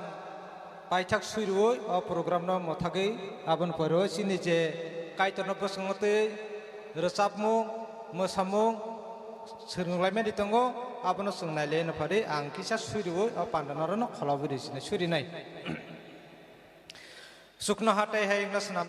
paithak sui rwui o program no mwthagwi aboni pore o chini je Kaitorno bwskango twi rwchapmung, mwsamung, swrwnglaimani tongo, abono chwng nailaino phari ang kisa sui rwui o panda norokno kholobwi rwi sini sui rinai. Chuknoha tei hai wngna swnam.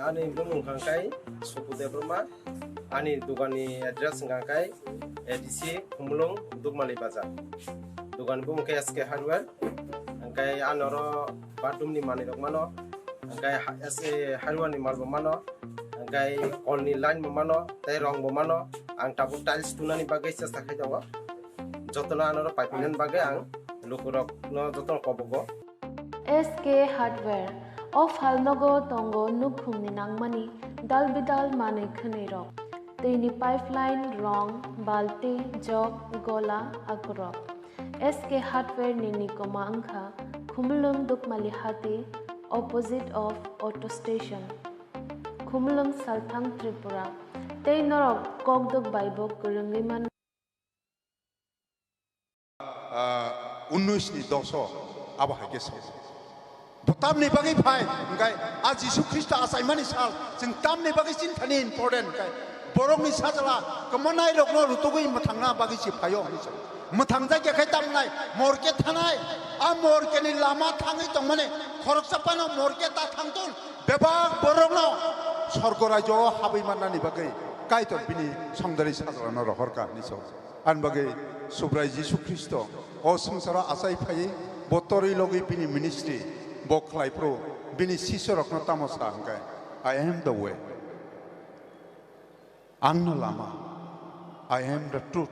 Ani bumung hwnkha khe Suku Debbarma. Ani doganni address hwnkha khe A D C Khumulwng, Dukmali Bazar. Doganni bumung khe S K Hardware. Hwnkhe ani oro bathroom ni manwi rok mano. Hwnkhe ha-, S K Hardware ni mal bo mano. Hwnkhe kol ni line bo mano, tei rong bo mano. Ang tabuk tiles tunani bagwi chesta khai tongo. Jotono ani oro paipinani bagwi ang lukurok no jotono kobogo. S K Hardware, o phalnogo tongo nukhungni nangmani dalbidal manwi khwnwi rok, twini pipeline, rong, balti, jok, gola, akurok. S K Hardware ni nikoma wngkha Khumulwng Dukmali Hati, opposite of Auto Station, Khumulwng, Salthang, Tripura. Tei norok kokdwk bai bo kwrwngwi man. Ah, unnois ni doso abo hai khe sao. Bo tamni bagwi phai hwnkhe a Jisu Khristo achaimani sal chwng tamni bagwi chinthani important hwnkhe borokni sajla kwmanai rokno rutugwi mwthangna bagwi se phaio hinwi sao. Mwthangjak ya khe tamnai morke thanai, a morkeni lama thangwi tongmani khoroksa phano morke ta thangthun, bebak borokno sorgo raijao habwi mannani bagwi Kaitor bini songdari sajlano rohorkha hinwi sao. Ani bagwi Subrai Jisu Khristo o swngcharo achai phaiwi bo torwi logwi bini ministry bo khlai phuru bini sisorokno tamo sa hwnkhe, "I am the way, ang no lama, I am the truth,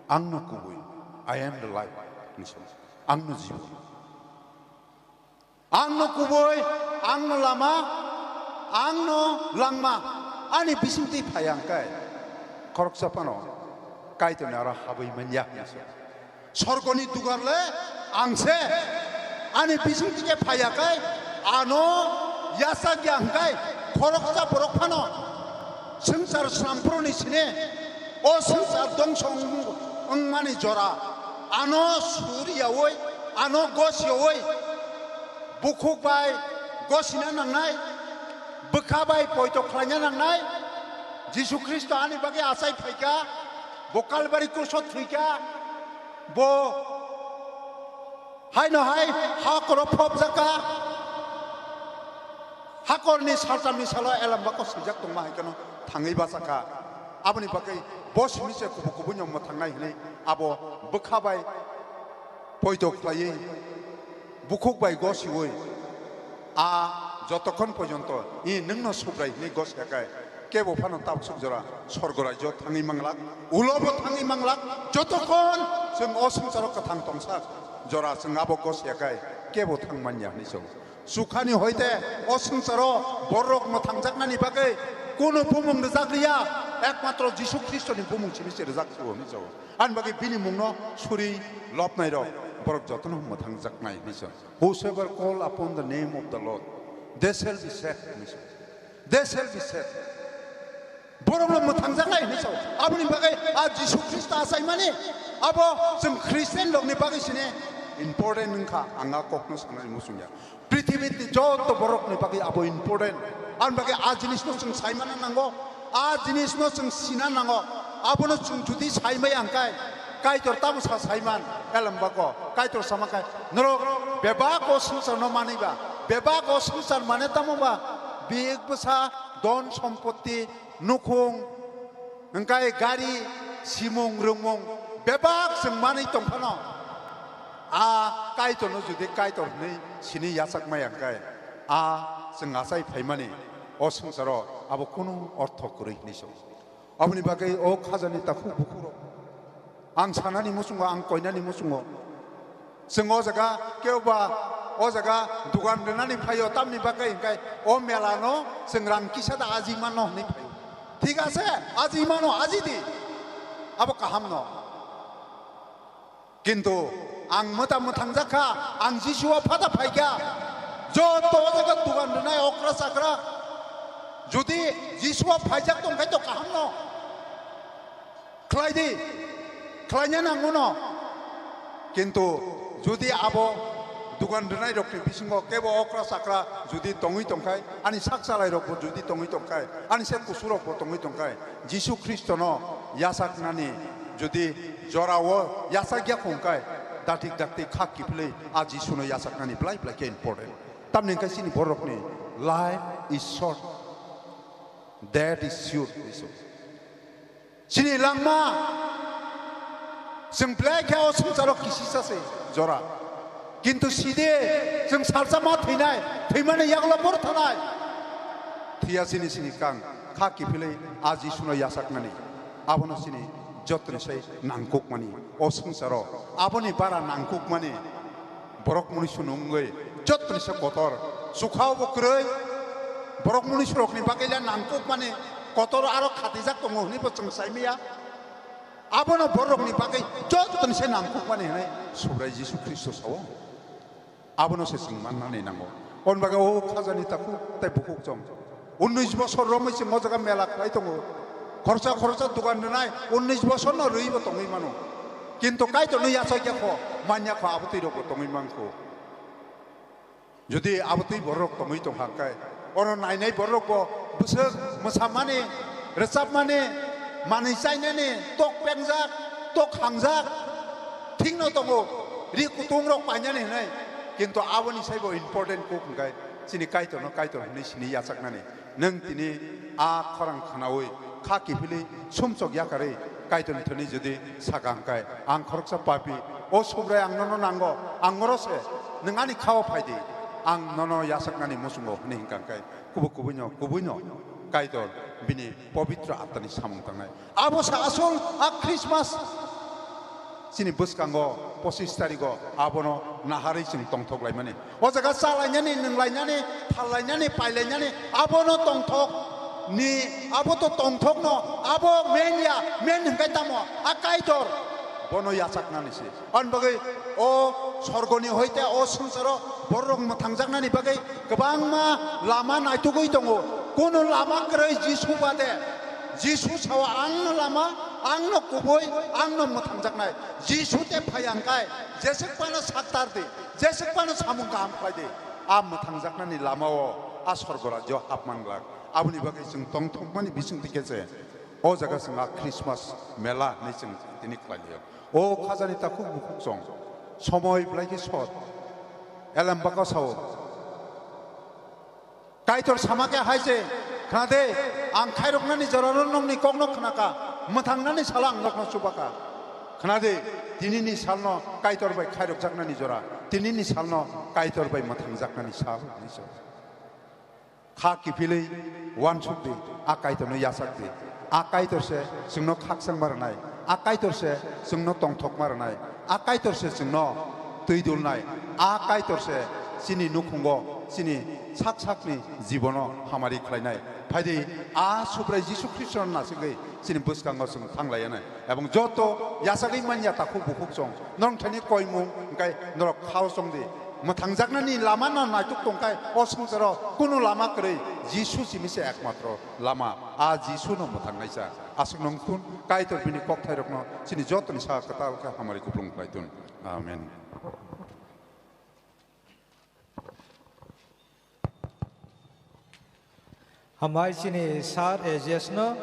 ang no kubui, I am the life," hinwi sao, "Ang no jibon." Ang no kubui, ang no lama, ang no langma, ani bisingtwi phai ang khe khoroksa phano Kaitorni aro habwi man ya hinwi sao. Sorgoni dugar le ang se, ani bisingtwi khe phai ya khe ano yachak ya hwn khe khoroksa borok phano swngchar sramphuruni sine o swngchar dongso wng-, wngmani jora ano suriyaui, ano gosiyaui, bukhuk bai gosina nangnai, bwkha bai poito khlaina nangnai. Jisu Khristo ani bagwi achai phaikha, bo Kalbari krusot thwikha, bo haino hai hakoro phobjakha, hakorni salchamni salo elambako swijak tongma hai kheno thangwi bachakha. Aboni bagwi bo simi se kubu kubuino mwthangnai hwnwi abo bwkha bai poito khlaiwi, bukhuk bai gosiui, a jotokhon porjonto i nwngno Subrai hwnwi gosiya khe, kebo phano tabuk suk jora sorgo raijio thangwi manglak, ulobo thangwi manglak, jotokhon chwng o swngcharo kwthang tongsa jora chwng abo gosiya khe kebo thang manya hwnwi sao. Chukhani hoite o swngcharo borok mwthangjaknani bagwi kunu bumung rwjak liya, ekmatro Jisu Khristoni bumung simi se rwjak suo hwnwi sao. Ani bagwi bini mungno suri lobnairok borok jotono mwthangjaknai hwnwi sao. "Whosoever call upon the name of the Lord, they shall be saved," hwnwi sao. "They shall be saved." Borokno mwthangjaknai hwnwi sao. Aboni bagwi a Jisu Khristo achaimani abo chwng Christian rokni bagwi sini important wngkha, ang a kokno sanani muchungya. Prithibini joto borokni bagwi abo important. Aboni bagwi a jinisno chwng saimana nango, a jinisno chwng sina nango. Abono chwng judi saimai ang kai, Kaitor tamo sa saiman, elem bako. Kaitor sama kai, norok bebak o swngcharno manwi ba, bebak o swngchar mane tamo ba, bik bwsa, don sompotti, nukhung, hwnkhe gari, simung, rwngmung, bebak chwng manwi tongphano, a Kaitorno judi Kaitor hwnwi sini yachak maya hwnkhe, a chwng achai phaimani o swngcharo abo kunu ortho kwrwi hwnwi sao. Aboni bagwi o khajani takhuk bukhukrok, ang sanani muchungo, ang koinani muchungo, chwng o jaga kebo ba o jaga dugan rwnani phaio, tamni bagwi hwnkhe o mela no chwng rang kisa da aji mano hwnwi phaio. Thik ase, aji mano, aji di, abo kaham no. Kintu ang mwta mwthangjakha, ang Jisu o phata phaikha. Joto o jaga dugan rwnai okra chakra, judi Jisu o phaijak tongkhai to kaham no. Khlai di, khlaina nango no. Kintu judi abo dugan rwnai rokni bisingo kebo okra chakra judi tongwi tongkhai, ani sak chalai rokbo judi tongwi tongkhai, ani se kusu rokbo tongwi tongkhai, Jisu Khristono yachaknani judi jorao yachakya khongkhai, dakti dakti kha kiphilwi a Jisuno yachaknani belai belai khe important. Tamni hwnkhe chini borokni life is short, death is sure. Chini langma chwng belai khe o swngcharo kisisa se jora. Kintu side chwng salsa ma thwinai, thwimani yagulo bor thanai. Thwiya chini sini kang kha kiphilwi a Jisuno yachaknani. Abono chini jotoni sai nangkukmani o swngcharo. Aboni bara nangkukmani borok muni sunu wngwi Jottoni se kotor. Chukha bo kwrwi. Borok munisrokni bagwi le nangkukmani kotor aro khatijak tongo hwnwi bo chwng saimaya. Abono borokni bagwi jottoni se nangkukmani hwnwi Subrai Jisu Khristo sao. Abono se chwng mannani nango. Aboni bagwi o khajani takhuk tei bukhuk chwng unnish bosor romwi chwng o jaga mela khlai tongo. Khoroksa khoroksa dogan rwnai unnish bosorno rwibo tongwi mano. Kintu Kaitorno yachak ya kho, man ya kho, abo twi rokbo tongwi man kho. Jodi abo twi borok tongwi tong kha khe, oro nainai borok bo bwswk mwsamani, rwchapmani, manwi chainani, tok pengjak, tok hangjak, thikno tongo, ri kutung rok painani hwnwi, kintu aboni saibo important kuk hwnkhe chini Kaitorno Kaitor hwnwi sini yachaknani. Nwng tini a khorang khwnaui kha kiphilwi sumsok yakarwi Kaitorni thani jodi saka hwnkhe, ang khoroksa papi, o Subrai ang nono nango, ang oro se, nwng ani khao phaidi, ang nono yachaknani muchungo hwnwi hwnkha hwnkhe, kubui kubuino, kubuino Kaitor bini pobitro atmani samung tangnai. Abo se asol a Christmas. Chini bwskango pochis tarigo abono naharwi chwng tongthok laimani. O jaga chalainani, nwnglainani, phallainani, pailainani abono tongthok ni, abo to tongthokno, abo men ya, men hwnkhe tamo? A Kaitor bono yachaknani se. Ani bagwi o sorgoni hoite o swngcharo borok mwthangjaknani bagwi kwbangma lama naitugwi tongo. Kunu lama kwrwi Jisu bade. Jisu sao, "Angno lama, angno kubui, angno mwthangjaknai." Jisu te phai ang kai, jeswk phano saktar di, jeswk phano samung kaham khlai di. A mwthangjaknani lamao a sorgo rajyo hapman glak. Aboni bagwi chwng tongthokmani bising twi khe se o jaga chwng a Christmas mela hinwi chwng tini khlai liya. O khajani takhuk bukhuk chwng somoi belai khe sot. Elem baka sao. Kaitor sama khe hai se, "Khna de, ang khairoknani jorano nokni kokno khna kha, mwthangnani salo ang nokno chuba kha. Khna de, tinini salno Kaitor bai khairokjaknani jora, tinini salno Kaitor bai mwthangjaknani sal," hinwi sa. Kha kiphilwi uansuk di, a Kaitorno yachak di. A Kaitor se chwngno khakchangma rwnai, a Kaitor se chwngno tongthokma rwnai, a Kaitor se chwngno twi dulnai, a Kaitor se chini nukhungo, chini sak sakni jibono hamari khlainai. Phaidi, a Subrai Jisu Khristono nasingwi chini bwskango chwng thanglainai. Ebong joto yachagwi manya takhuk bukhuk chwng, norok thani koimung hwnkhe norok khao chongdi. Mwthangjaknani lama no naituk tongkhai, o swngcharo kunu lama kwrwi, Jisu simi se ekmatro lama. A Jisu no mwthangnaisa. Aswk nung thun, Kaitor bini kokthairokno chini jotoni saka kwtal khe hamari kupulung khlai thun. Amen. Hambai chini sir A J S no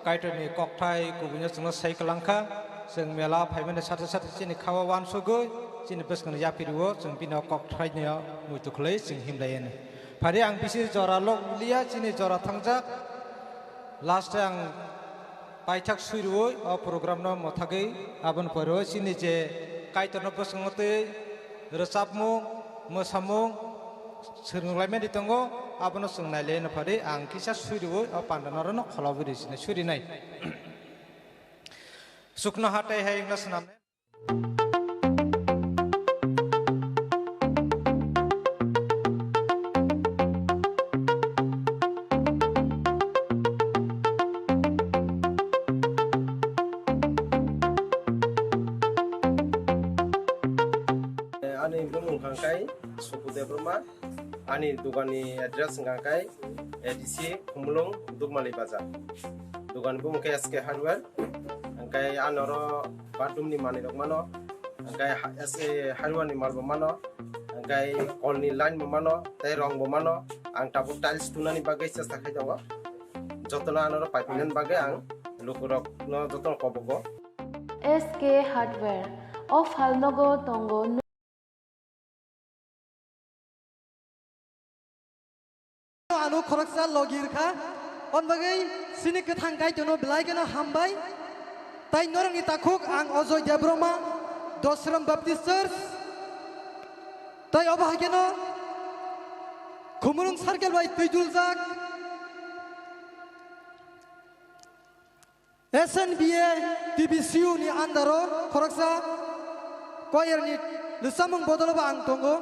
Kaitorni kokthai kubuino chwngno sai kwlangkha. Chwng mela phaimani sathe sathe chini khao uansugwi chini bwskangni yaphirio chwng bino kokthaino muitu khwlai chwng himlaiani. Phari ang bisi jora lok liya, chini jora thangjak. Last ang paithak sui rwui o program no mwthagwi aboni pore o chini je Kaitorno bwskango twi rwchapmung, mwsamung swrwnglaimani tongo, abono chwng nailaino phari ang kisa sui rwui o panda norokno kholobwi rwi sini sui rinai. Chuknoha tei hai wngna swnam. Ani bumung hwnkha khe Suku Debbarma, ani dogani address hwnkha khe A D C Khumulwng, Dukmali Bazar. Dogani bumung khe S K Hardware. Hwnkhe ano oro bathroom ni manwi rok mano, hwnkhe ha-, S K Hardware ni mal bo mano, hwnkhe kol ni line bo mano, tei rong bo mano. Ang tabuk tiles tunani bagwi chesta khai tongo. Jotono ano oro paiphilnani bagwi ang lukurokno jotono kobogo. S K Hardware, o phalnogo tongo. Ano khoroksa logi rwkha, on bagwi chini kwthang Kaitorno belai kheno hambai. Tai norokni takhuk ang Ajoy Debbarma, Dosram Baptist Church. Tai obo hai kheno Khumulwng circle bai twiduljak. S N B A T B C U ni under o khoroksa choir ni rwchapmung bodol bo ang tongo.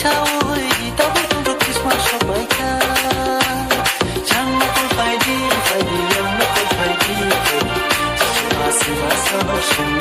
sawi, tabuk tongkha Christmas sokbaikha. Chang nokol phaidi, phaidi, yang nokol phaidi, phaidi. Chwng masi masa bo chwng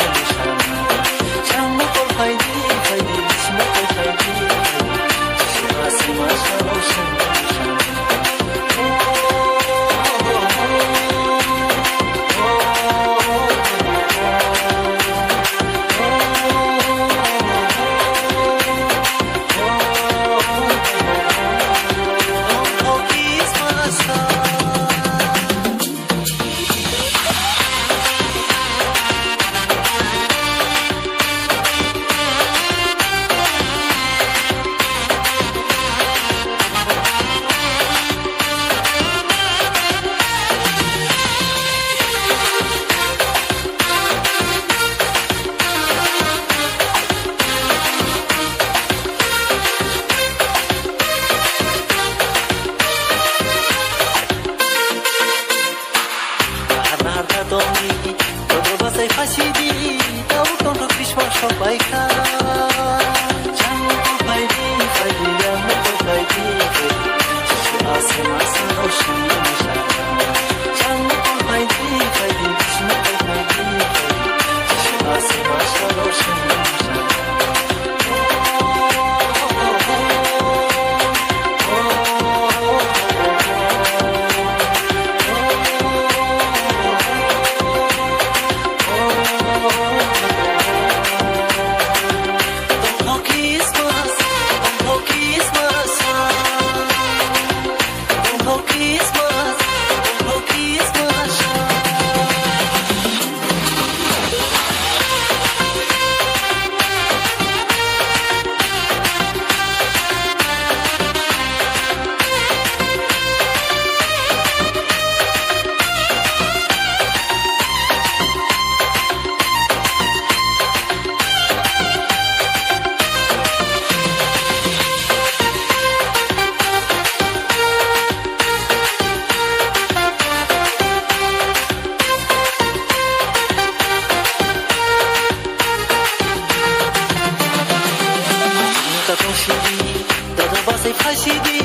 Nokha tong sidi, dada basai phai sidi,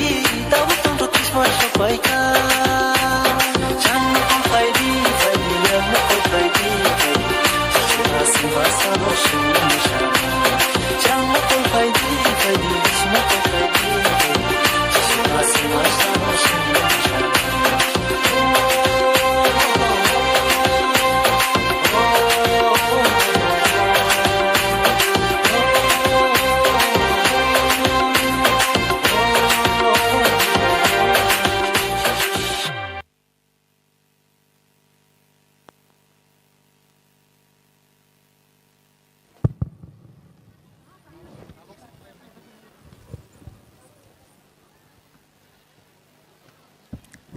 tabuk tong to Christmas rok pai kha. Chang nokol phai di, phai di, yang nokol phai di, phai di. Chang nokol phai di, phai di, chang nokol phai di, phai di.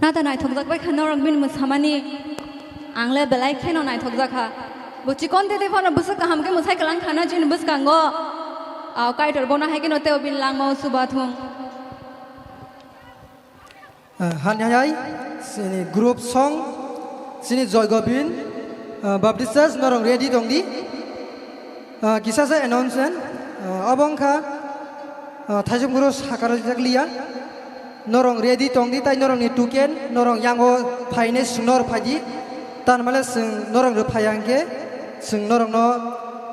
Nata naithokjak bai kha norok bini mwsamani. Ang le belai kheno naithokjak kha. Bo chikon tete phano bwswk kaham khe mwsai kwlang khana chini bwskango. Ah, Kaitor bono hai kheno teo bini langmao chuba thung. Ah, hani hai, chini group song, chini Joy Gobind, ah, Baptist Church, norok ready tong di. Ah, kisa sa announcement, ah, obo wngkha, ah, Thaisung Guru sakar jak liya. Norok ready tong di, tai norokni tuken, norok yango phainai swngnor phai di. Tan male chwng norok rw phai ya hwnkhe, chwng norokno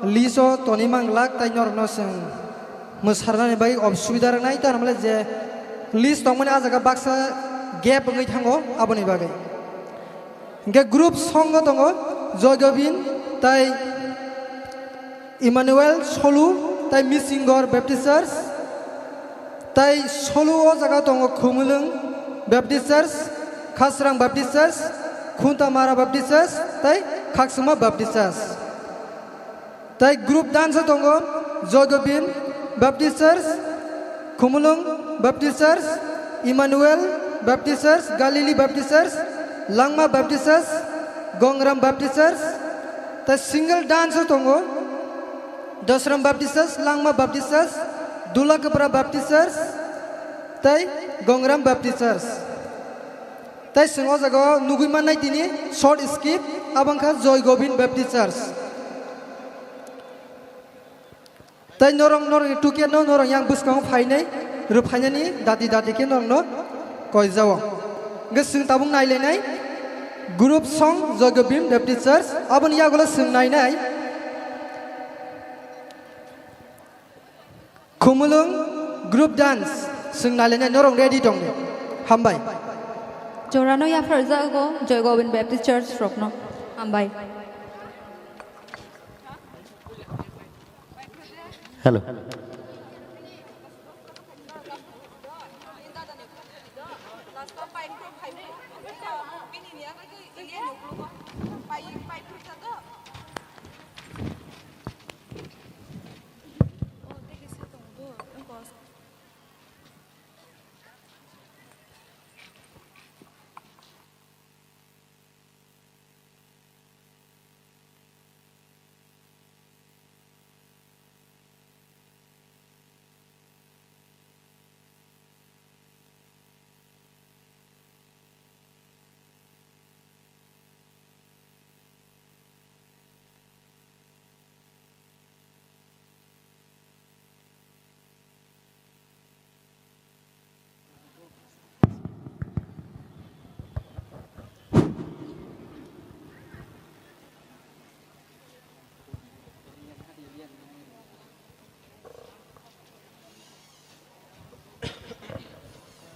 list o tonwi man glak, tai norokno chwng mwsarnani bagwi obsubida rwnai, tamo le je list tongmani ah jaga baksa gap wngwi thango, aboni bagwi. Hwnkhe group song o tongo Joy Gobind tai Emmanuel Solu tai Misingor Baptist Church, tai Solu o jaga tongo Khumulwng Baptist Church, Khasrang Baptist Church, Khuntamara Baptist Church, tai Khaksuma Baptist Church. Tai group dance o tongo Joy Gobind Baptist Church, Khumulwng Baptist Church, Emmanuel Baptist Church, Galilee Baptist Church, Langma Baptist Church, Gongram Baptist Church. Tai single dance o tongo Dosram Baptist Church, Langma Baptist Church, Dulakapra Baptist Church, tai Gongram Baptist Church. Tai chwng o jaga o nugwi mannai tini short skit, abo wngkha Joy Gobind Baptist Church. Tai norok, norokni tuken no norok yang bwskango phainai, rw phainani dati dati khe norokno koijao. Hwnkhe chwng tabuk nailainai group song Joy Gobind Baptist Church, aboni yagulo chwng nainai. Khumulwng group dance, chwng nailainai, norok ready tong di. Hambai. Jorano yapharjago Joy Gobind Baptist Church rokno. Hambai. Hello.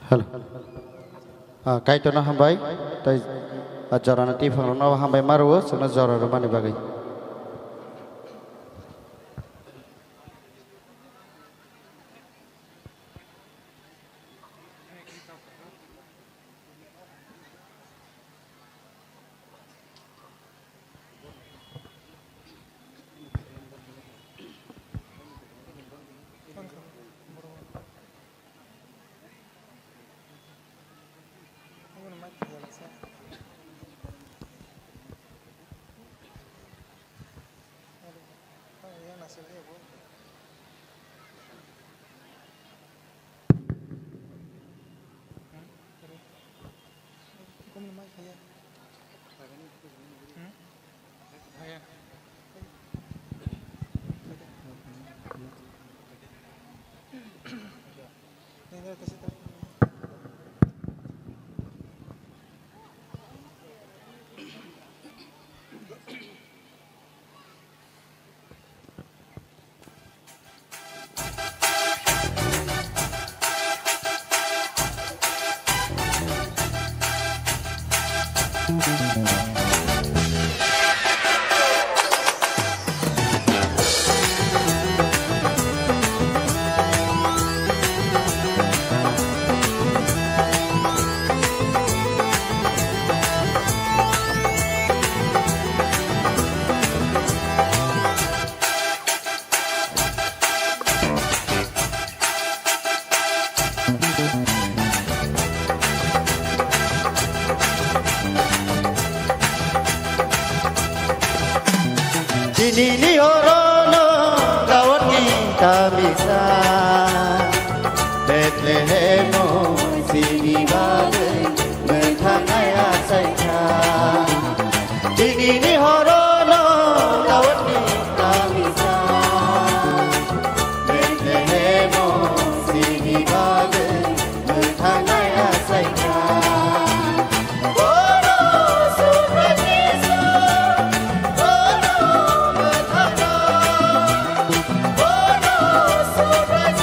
Hello. Ah, Kaitorno hambai, tei, ah, jorano twiphang rokno hambai ma rwo, chwngno jora rwmani bagwi. Chinini orono Daud ni tamisa, Bethlehem o chini bagwi mwthangnai achaikha. Chinini orono Daud ni tamisa, Bethlehem o chini bagwi mwthangnai achaikha. Bono Subraiyung, bono mwthangna, bono Subraiyung.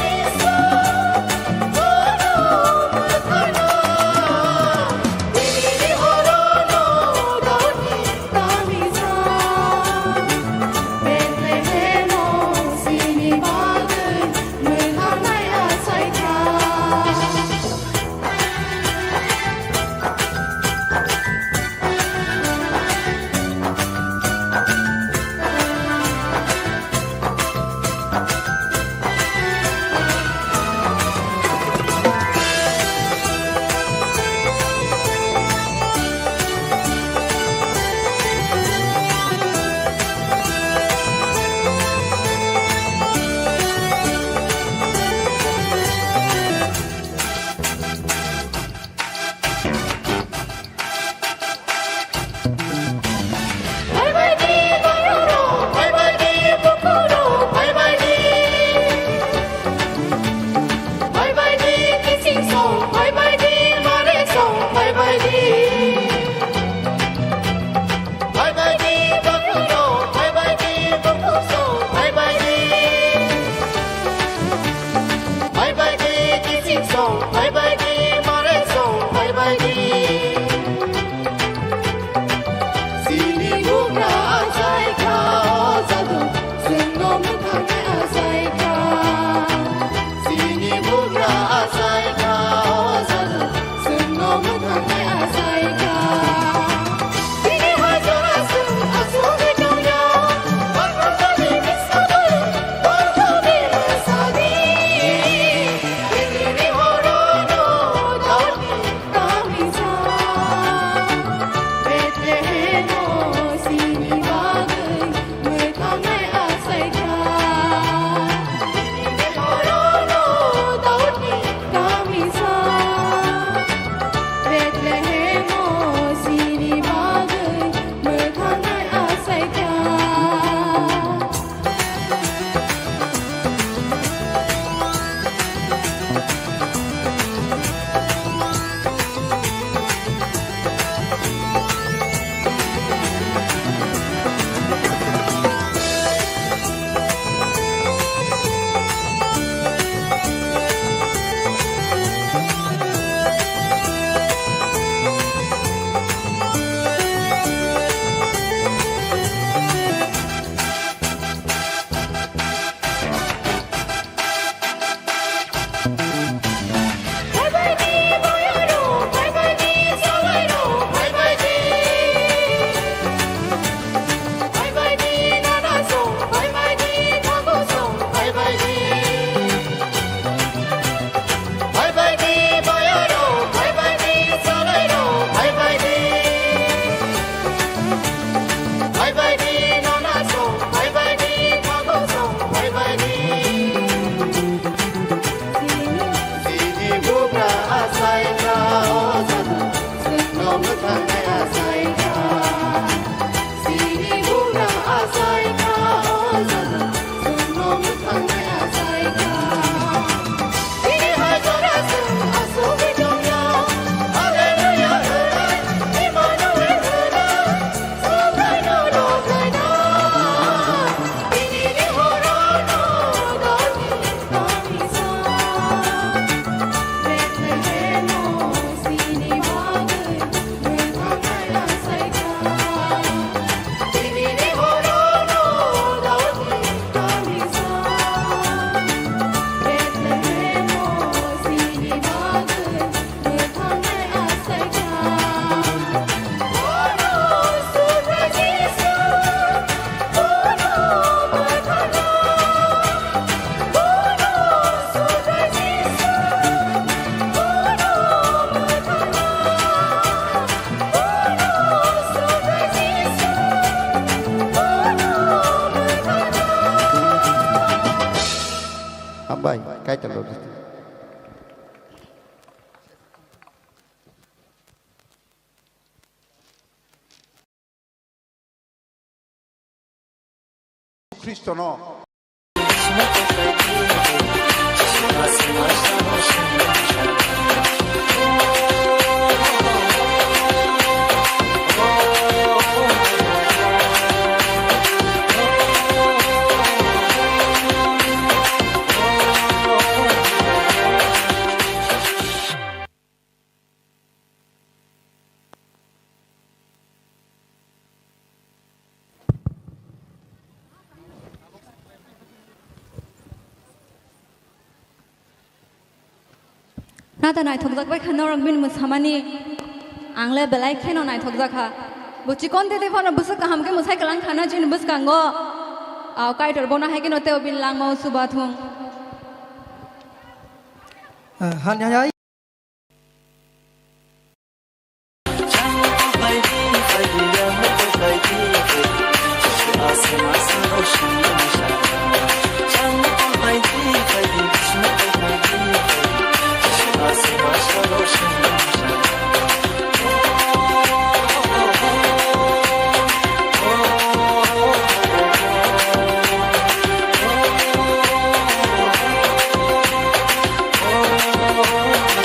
Hambai, Kaitor rok. Khristono. Nata naithokjak bai kha norok bini mwsamani. Ang le belai kheno naithokjak kha. Bo chikon tete phano bwswk kaham khe mwsai kwlang khana chini bwskango. Aw Kaitor bono hai kheno teo bini langmao chuba thung. Eh, hani hai hai.